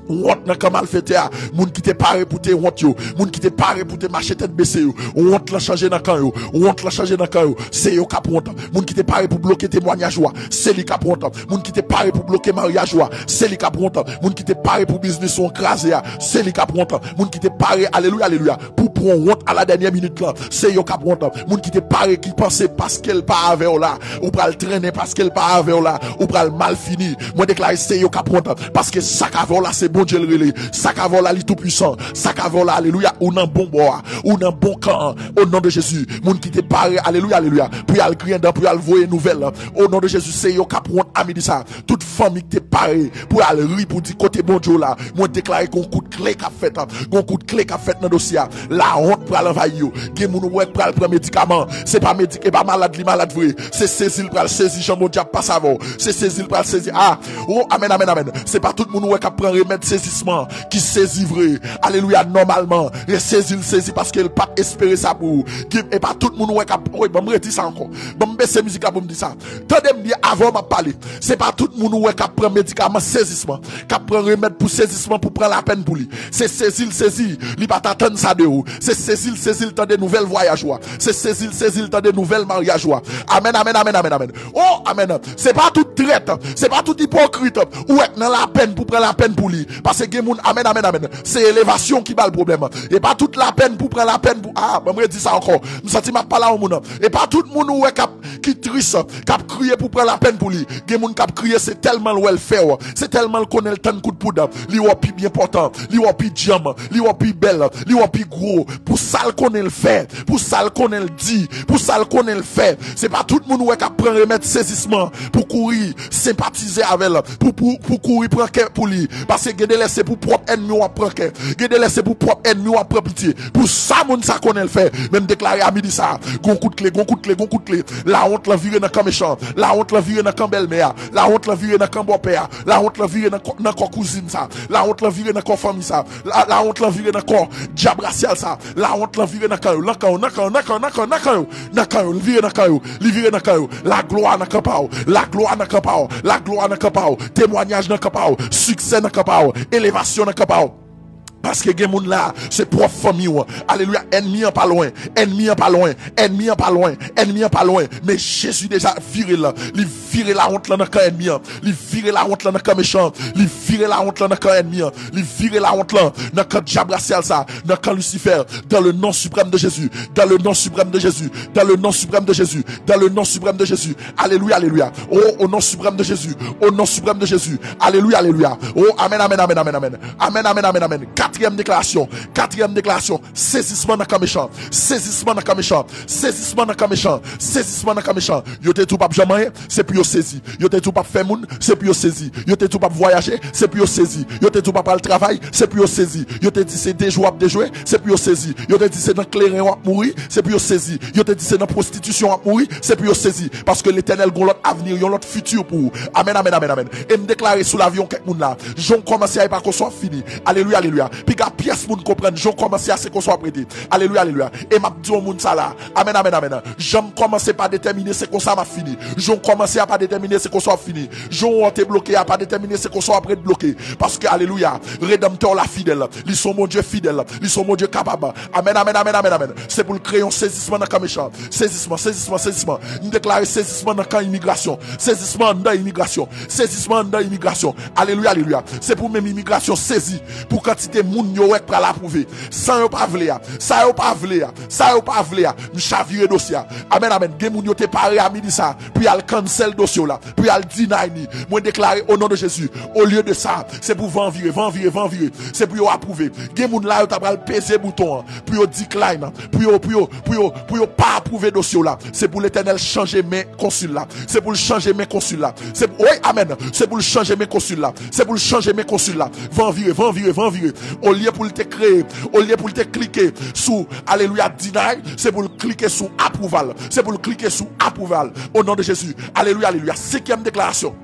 Wont nan kan malfetè a, moun ki te pare pou te wont yo, moun ki te pare pou te mache tèt bese yo, wont lan chanje nan kan yo, wont lan chanje nan kan yo, se yo k ap wont. Moun ki te pare pou bloke temwanyaj ou a, se li k ap wont. Moun ki te pare pou bloke maryaj ou a, se li k ap wont. Moun ki te pare pou biznis ou an kraze a, se li k ap wont. Moun ki te pare, alelouya, alelouya, pou pran wont a la dènyè minit lan, se yo k ap wont. Moun ki te pare, ki panse paske l pa avè w la, ou pral trennen, paske l pa avè w la, ou pral mal fini. Mwen deklare se yo k ap wont, paske sa k avè w la se Bondye l rele. Sa k avè w la li tou pwisan. Sa k avè w la, alelouya, ou nan bon bò a, ou nan bon kan an. O non de Jezi, moun ki te pare, alelouya, alelouya, pou y al griyen dan, pou y al voye nouvèl, o non de Jezi, se yo k ap wont a midi sa. Tout fanmi ki te pare pou y al ri, pou di kote Bondye w la, mwen deklare gon kout kle k ap fèt, gon kout kle k ap fèt nan dosye a. Lawont pral anvayi yo. Gen moun ou wè k pral pran medikaman. Se pa medik-, e pa malad li malad vre. Se sezi l pral sezi jan Bondye ap pase avè w. Se sezi l pral sezi. Ah, oh, amèn, amèn, amèn. Se pa tout moun ou wè k ap pran remèd sezisman ki sezi vre. Alelouya, nòmalman, e sezi l sezi paske l pa t espere sa pou ou. Gen, e pa tout moun ou wè k ap, wi, ban m redi sa ankò. Ban m bese mizik la pou m di sa. Tande m byen avan m ap pale. Se pa tout moun ou wè k ap pran medikaman sezisman, k ap pran remèd pou sezisman, pou pran lapèn pou li. Se sezi l sezi, li pa t atann sa de ou. Se sezi l sezi l tande nouvèl vwayaj ou a. Se sezi l sezi l tande nouvèl maryaj ou a. Amèn, amèn, amèn, amèn, amèn. Oh, amèn. Se pa tout trèt, se pa tout ipokrit ou wè k nan lapèn pou pran lapèn pou li. Paske gen moun, amèn, amèn, amèn, se elevasyon ki ba l pwoblèm. E pa tout lapèn pou pran lapèn pou, ah, ban m redi sa ankò. M santi m ap pale a yon moun. E pa tout moun ou wè k ap, ki tris, k ap kriye pou pran lapèn pou li. Gen moun k ap kriye, se tèlman l wè l fè w, se tèlman l konnen l tann kout poud, li wè w pi byen pòtan, li wè w pi djanm, li wè w pi bèl, li wè w pi gwo. Pou sa l konnen l fè, pou sa l konnen l di, pou sa l konnen l fè. Se pa tout moun ou wè k ap pran remèd sezisman pou kouri senpatize avè l, pou, pou, pou kouri pran kè pou li. Paske gen de lè se pou pwòp ènmi w ap pran kè. Gen de lè se pou pwòp ènmi w ap pran pitye. Pou sa moun sa konnen l fè. Men m deklare a midi sa, gon kout kle, gon kout kle, gon kout kle. Lawont lan vire nan kan mechan. Lawont lan vire nan kan bèlmè a. Lawont lan vire nan kan bòpè a. Lawont lan vire nan kò, nan kò kouzin sa. Lawont lan vire nan kò fanmi sa. La, lawont lan vire nan kò dyab rasyal sa. Lawont lan vire nan kan yo, nan kan yo, nan kan yo, nan kan yo, nan kan yo, nan kan yo, nan kan yo. Li vire nan kan yo. Li vire nan kan yo. Laglwa nan kan pa w. Laglwa nan kan pa w. Laglwa nan kan pa w. Temwanyaj nan kan pa w. Siksè nan kan pa w. Elevasyon nan kan pa w. Paske gen moun la, se pwòp fanmi w. Alelouya, ènmi an pa lwen. Ènmi an pa lwen. Ènmi an pa lwen. Ènmi an pa lwen. Men Jezi deja vire l. Li vire lawont lan nan kan ènmi an. Li vire lawont lan nan kan mechan an. Li vire lawont lan nan kan ènmi an. Li vire lawont lan nan kan dyab rasyal sa, nan kan Lisifè. Dans le nom suprême de Jésus. Dans le nom suprême de Jésus. Dans le nom suprême de Jésus. Dans le nom suprême de Jésus. Alelouya, alelouya. Oh, au nom suprême de Jésus. Au nom suprême de Jésus. Alelouya, alelouya. Oh, amen, amen, amen, amen, amen. Amen, amen, amen, amen. Katriyèm deklarasyon. Katriyèm deklarasyon. Sezisman nan kan mechan. Sezisman nan kan mechan. Sezisman nan kan mechan. Sezisman nan kan mechan. Yo te di w p ap janm anyen. Se pou yo sezi. Yo te di w p ap fè moun. Se pou yo sezi. Yo te di w p ap vwayaje. Se pou yo sezi. Yo te di w p ap al travay. Se pou yo sezi. Yo te di se dejwe w ap dejwe. Se pou yo sezi. Yo te di se nan kleren w ap mouri. Se pou yo sezi. Yo te di se nan pwostitisyon w ap mouri. Se pou yo sezi. Paske Letènèl gon lòt avni, yon lòt fiti pou ou. Amen, amen, amen, amen. E m deklare sou lavi yon kèk moun la. Jan w kòmanse a, e pa konsa w ap fini. Alelouya, alelouya. Piga pyès moun konprann, jan w kòmanse a, se konsa w ap rete. Alelouya, alelouya. E m ap di yon moun sa la. Amen, amen, amen. Jan m kòmanse pa detèmine, se konsa m ap fini. Jan w kòmanse a pa detèmine, se konsa w ap fini. Jan w te bloke a pa detèmine, se konsa w ap ret bloke. Paske, alelouya, Redanmtè w la fidèl. Li se yon Bondye fidèl. Li se yon Bondye kapab. Amen, amen, amen, amen, amen. Se pou l kreye yon sezisman nan kan mechan. Sezisman, sezisman, sezisman. M deklare sezisman nan kan imigrasyon. Sezisman anndan imigrasyon. Sezisman anndan imigrasyon. Alelouya, alelouya. Se pou menm imigrasyon sezi pou kantite moun yo wè k pral apwouve. San yo pa vle a. Sa yo pa vle a. Sa yo pa vle a. M chavire dosye a. Amen, amen. Gen moun yo te pare a midi sa pou y al cancel dosye w la. Pou y al deny ni. Mwen deklare o non de Jezi. Olye de sa, se pou van vire, van vire, van vire. Se pou yo apwouve. Gen moun la yo ta pral peze bouton an. Pou yo decline. Pou yo, pou yo, pou yo, pou yo pa apwouve dosye w la. Se pou Letènèl chanje men konsil la. Se pou l chanje men konsil la. Se pou, wi, amen. Se pou l chanje men konsil la. Se pou l chanje men konsil la. Van vire, van vire, van vire. Olye pou l te kreye, olye pou l te klike sou, alelouya, deny, se pou l klike sou apwouval. Se pou l klike sou apwouval. O non de Jezi. Alelouya, alelouya. Senkyèm deklarasyon.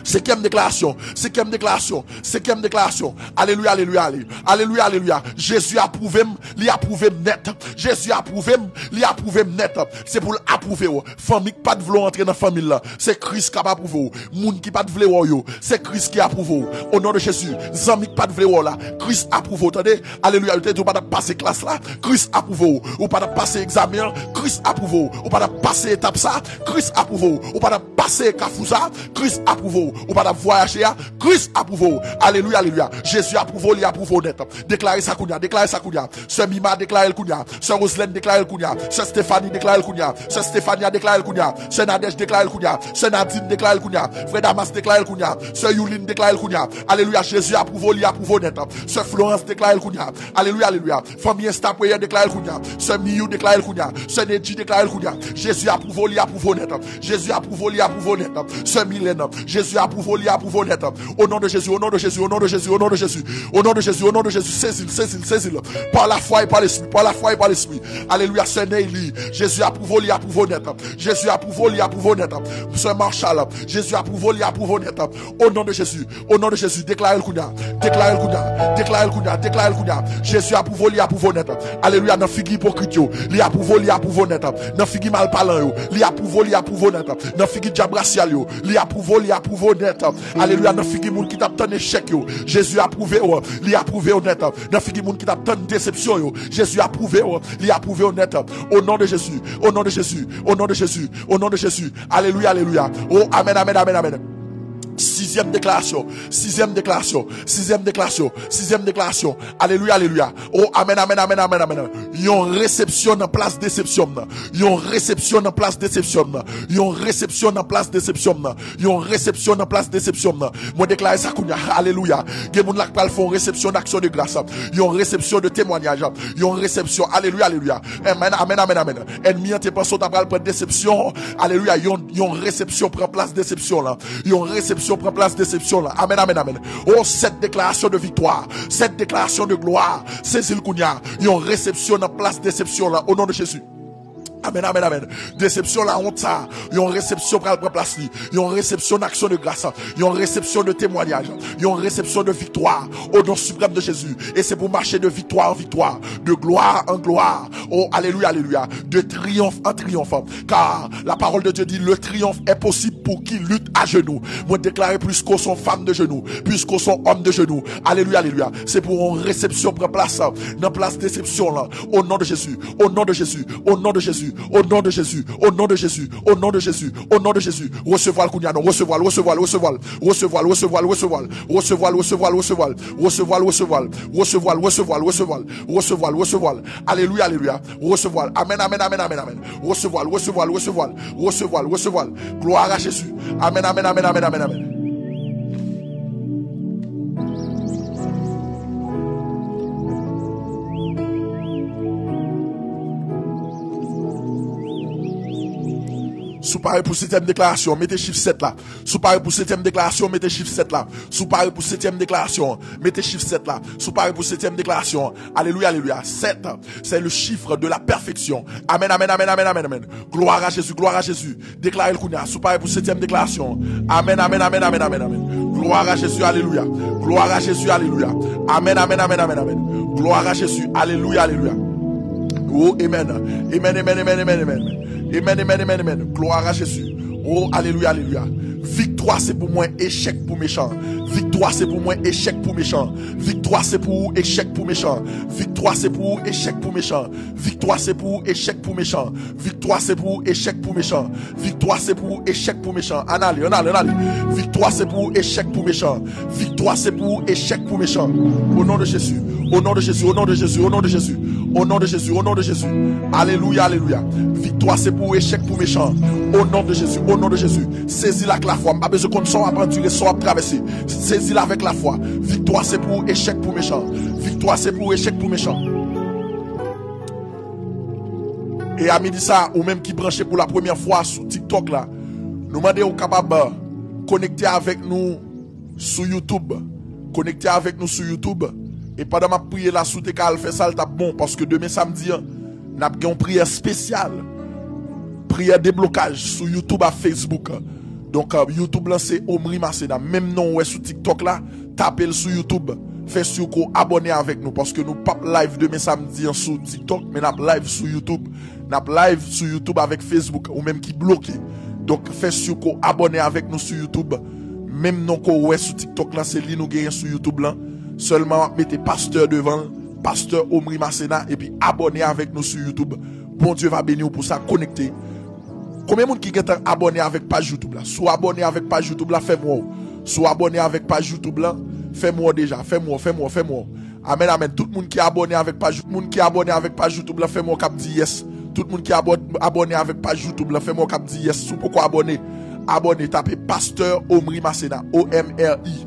Senkyèm deklarasyon. Senkyèm deklarasyon. Senkyèm deklarasyon. Alelouya, alelouya, ale. Alelouya, alelouya. Jezi apwouve m, li apwouve m nèt. Jezi apwouve m, li apwouve m nèt. Se pou l apwouve w. Fanmi k pa t vle w antre nan fanmi l la, se Kris k ap apwouve w. Moun ki pa t vle wè w yo, se Kris ki apwouve w. O non de Jezi, zanmi k pa t vle wè w la, Kris apwouve w, tande. Alelouya, yo te di w pa t ap pase klas la, Kris apwouve w. Ou pa t ap pase egzamen an, Kris apwouve w. Ou pa t ap pase etap sa, Kris apwouve w. Ou pa t ap pase kafou sa, Kris apwouve w. Ou pa t ap vwayaje a, Kris apwouve w. Alelouya, alelouya. Jezi apwouve w, li apwouve w nèt. Deklare sa kounye a, deklare sa kounye a. Sè Mima, deklare l kounye a. Sè Roselèn, deklare l kounye a. Sè Stefani, deklare l kounye a. Sè Stefania, deklare l kounye a. Sè Nadèj, deklare l kounye a. Sè Nadin, deklare l kounye a. Frè Damas, deklare l kounye a. Sè Youlin, deklare l kounye a. Alelouya, Jezi apwouve w, li apwouve w nèt. Sè Florans, deklare l kounye a. Alelouya, alelouya. Fanmi Esta Prayer, deklare l kounye a. Sè Miyou, deklare l kounye a. Sè Nedji, deklare l kounye a. Jezi apwouve w, li apwouve w nèt. Jezi apwouve w, li apwouve w nèt. Sè Milèn, Jezi apwouve w, li apwouve w nèt. O non de Jezi, o non de Jezi, o non de Jezi, o non de Jezi. O non de Jezi, o non de Jezi, sezi l, sezi l, sezi l. Par la foi et par l'esprit, par la foi et par l'esprit. Alelouya, Sè Neyli. Jezi apwouve w, li apwouve w nèt. Jezi apwouve w, li apwouve w nèt. Sè Marshall, Jezi apwouve w, li apwouve w nèt. O non de Jezi, o non de Jezi, deklare l kounye a. Deklare l kounye a. Deklare l kounye a. Deklare l kounye a. Jezi apwouve w, li apwouve w nèt. Alelouya, nan figi ipokrit yo, li apwouve w, li apwouve w nèt. Nan figi malpalan yo, li apwouve w, li apwouve w nèt. Nan figi dyab rasyal yo, li apwouve w, li apwouve w nèt. Alelouya, nan figi moun ki t ap tann echèk yo, Jezi apwouve w, li apwouve w nèt. Nan figi moun ki t ap tann desepsyon yo, Jezi apwouve w, li apwouve w nèt. O non de Jezi, o non de Jezi, o non de Jezi, o non de Jezi. Alelouya, alelouya. O, amèn, amèn, amèn, amèn. Sizyèm deklarasyon, sizyèm deklarasyon, sizyèm deklarasyon, sizyèm deklarasyon. Alelouya, alelouya. O, amèn, amèn, amèn, amèn, amèn. Yon resepsyon nan plas desepsyon m nan. Yon resepsyon nan plas desepsyon m nan. Yon resepsyon nan plas desepsyon m nan. Yon resepsyon nan plas desepsyon m nan. Mwen deklare sa kounye a. Alelouya. Gen moun la k pral fè yon resepsyon d'action de grâce. Yon resepsyon de temwanyaj. Yon resepsyon. Alelouya, alelouya. Amèn, amèn, amèn, amèn. Ènmi an te panse w ta pral pran desepsyon. Alelouya. Yon, yon resepsyon pran plas desepsyon lan. Yon resepsyon pran plas desepsyon lan. Amèn, amèn, amèn. O, sèt deklarasyon de viktwa. Sèt deklarasyon de glwa. Sezi l kounye a. Yon resepsyon nan plas desepsyon lan. O non de Jezi. Amèn, amèn, amèn. Desepsyon lawont sa, yon resepsyon pral pran plas li. Yon resepsyon d'action de grâce. Yon resepsyon de temwanyaj. Yon resepsyon de viktwa. O non siprèm de Jezi. E se pou mache de viktwa an viktwa. De glwa an glwa. O, alelouya, alelouya. De triyonf an triyonf. Car la parole de Dieu dit, le triomphe est possible pour qui lutte à genoux. Mwen deklare, puisque w se yon fanm de jenou, puisque w se yon òm de jenou. Alelouya, alelouya. Se pou yon resepsyon pran plas nan plas desepsyon lan. O non de Jezi. O non de Jezi. O non de Jezi. Au nom de Jésus, au nom de Jésus, au nom de Jésus, au nom de Jésus, resevwa l kounye a non, resevwa l, resevwa l, resevwa l, resevwa l, resevwa l, resevwa l, resevwa l, resevwa l, resevwa l, resevwa l, resevwa l, resevwa l, resevwa l, resevwa l, resevwa l, resevwa l, resevwa l, resevwa l, alelouya, alelouya, resevwa l, amèn, amèn, amèn, amèn, amèn, resevwa l, resevwa l, resevwa l, resevwa l, resevwa l, glwa a Jezi, amèn, amèn, amèn, amèn, amèn, amèn. Si w pare pou setyèm deklarasyon, mete chif sèt la. Si w pare pou setyèm deklarasyon, mete chif sèt la. Si w pare pou setyèm deklarasyon, mete chif sèt la. Si w pare pou setyèm deklarasyon, alelouya, alelouya. Sèt, c'est le chiffre de la perfection. Amèn, amèn, amèn, amèn, amèn, amèn. Glwa a Jezi, glwa a Jezi. Deklare l kounye a. Si w pare pou setyèm deklarasyon. Amèn, amèn, amèn, amèn, amèn, amèn. Glwa a Jezi, alelouya. Glwa a Jezi, alelouya. Amèn, amèn, amèn, amèn, amèn. Glwa a Jezi, alelouya, alelouya. Oh, amen. Amen, amen, amen, amen, amen. Amen, amen, amen, amen. Glwa a Jezi. Oh, alelouya, alelouya. Viktwa se pou mwen, echèk pou mechan. Viktwa se pou mwen, echèk pou mechan. Viktwa se pou ou, echèk pou mechan. Viktwa se pou ou, echèk pou mechan. Viktwa se pou ou, echèk pou mechan. Viktwa se pou ou, echèk pou mechan. Viktwa se pou ou, echèk pou mechan. Ann ale, ann ale, ann ale. Viktwa se pou ou, echèk pou mechan. Viktwa se pou ou, echèk pou mechan. Au nom de Jésus. Au nom de Jésus, au nom de Jésus, au nom de Jésus. Au nom de Jésus, au nom de Jésus. Alelouya, alelouya. Viktwa se pou ou, echèk pou mechan. Au nom de Jésus, au nom de Jésus. Sezi l ak lafwa. M pa bezwen konn sa w ap andire, sa w ap travèse. Sezi l avèk lafwa. Viktwa se pou ou, echèk pou mechan. Viktwa se pou ou, echèk pou mechan. E a midi sa, ou menm ki branche pou la premyè fwa sou TikTok la, nou mande w kapab, euh, konekte avèk nou sou YouTube. Konekte avèk nou sou YouTube. E pandan m ap priye la, si w te ka al fè sa, l t ap bon, paske demen samdi an, n ap gen yon priyè espesyal. Priyè deblokaj sou YouTube ak Facebook. Donk, euh, YouTube lan se Omri Masséna. Menm non w wè sou TikTok la, tape l sou YouTube. Fè si ke w abòne avèk nou, paske nou p ap live demen samdi an sou TikTok, men n ap live sou YouTube. N ap live sou YouTube avèk Facebook, ou menm ki bloke. Donk, fè si ke w abòne avèk nou sou YouTube. Menm non ke w wè sou TikTok lan, se li nou genyen sou YouTube lan. Sèlman w ap mete pastè devan l, pastè Omri Masséna, epi abòne avèk nou sou YouTube. Bondye va beni w pou sa, konekte. Konbyen moun ki gentan abòne avèk paj YouTube la? Si w abòne avèk paj YouTube la, fè m wè w. Si w abòne avèk paj YouTube la, fè m wè w deja. Fè m wè w, fè m wè w, fè m wè w. Amèn, amèn. Tout moun ki abòne avèk paj, tout moun ki abòne avèk paj YouTube la, fè m wè w k ap di yes. Tout moun ki abò-, abòne avèk paj YouTube la, fè m wè w k ap di yes. Si w poko abòne, abòne, tape pastè Omri Masséna, O M R I,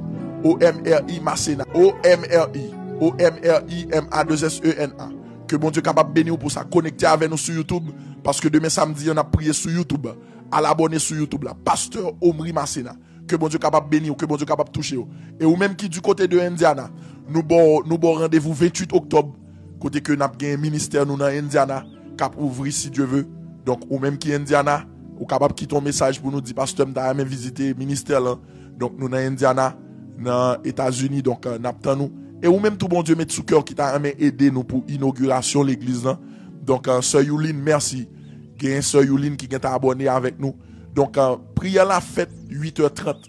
O M R I Masséna, O M R I, O M R I M A deux S E N A. Ke Bondye kapab beni w pou sa. Konekte avè nou sou YouTube, paske demen samdi an n ap priye sou YouTube. Al abòne sou YouTube la. Pastè Omri Masséna. Ke Bondye kapab beni w, ke Bondye kapab touche w. E ou menm ki di kote de Indiana, nou ba w, nou ba w randevou venntuit oktòb, kote ke n ap gen ministè nou nan Indiana, k ap ouvri si Dye ve. Donk, ou menm ki Indiana, ou kapab kite yon mesaj pou nou di, pastè, m ta renmen vizite ministè lan. Donk, nou nan Indiana, nan Etazini. Donk, euh, n ap tann ou. E ou menm tou Bondye met sou kè w ki ta renmen ede nou pou inogirasyon legliz lan. Donk, euh, sè Youlin, mèsi. Gen sè Youlin ki gentan abòne avèk nou. Donk, euh, priyè la fèt uit è trant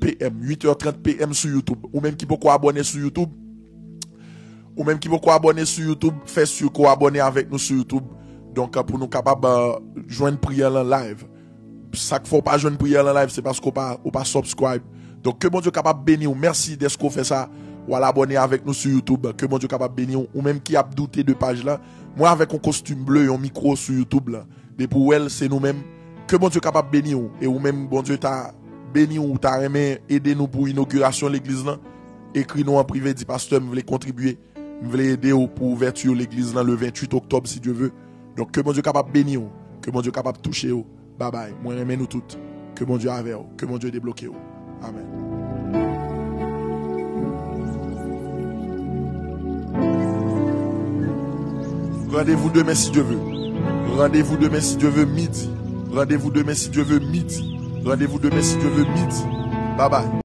P M, uit è trant P M sou YouTube. Ou menm ki poko abòne sou YouTube, ou menm ki poko abòne sou YouTube, fè si ke w abòne avèk nou sou YouTube. Donk, euh, pou nou kapab, euh, jwenn priyè lan live. Sa k fè w pa jwenn priyè lan live, se paske w pa, ou pa subscribe. Donk, ke Bondye kapab beni w. Mèsi dèske w fè sa. W al abòne avèk nou sou YouTube. Ke Bondye kapab beni w. Ou menm ki ap doute de paj la, mwen avèk yon kostim ble, yon mikwo sou YouTube la. Depi w wè l, se nou menm. Ke Bondye kapab beni w. E ou menm, Bondye ta beni w, ou ta renmen ede nou pou inogirasyon legliz lan, ekri nou an prive, di, pastè, m vle kontribye, m vle ede w pou ouvèti legliz lan le venntuit oktòb, si Dye ve. Donk, ke Bondye kapab beni w, ke Bondye kapab touche w. Babay, mwen renmen nou tout. Ke Bondye avè w, ke Bondye debloke w. Amèn. Randevou demen si Dye ve. Randevou demen si Dye ve midi. Randevou demen si Dye ve midi. Randevou demen si Dye ve midi. Babay.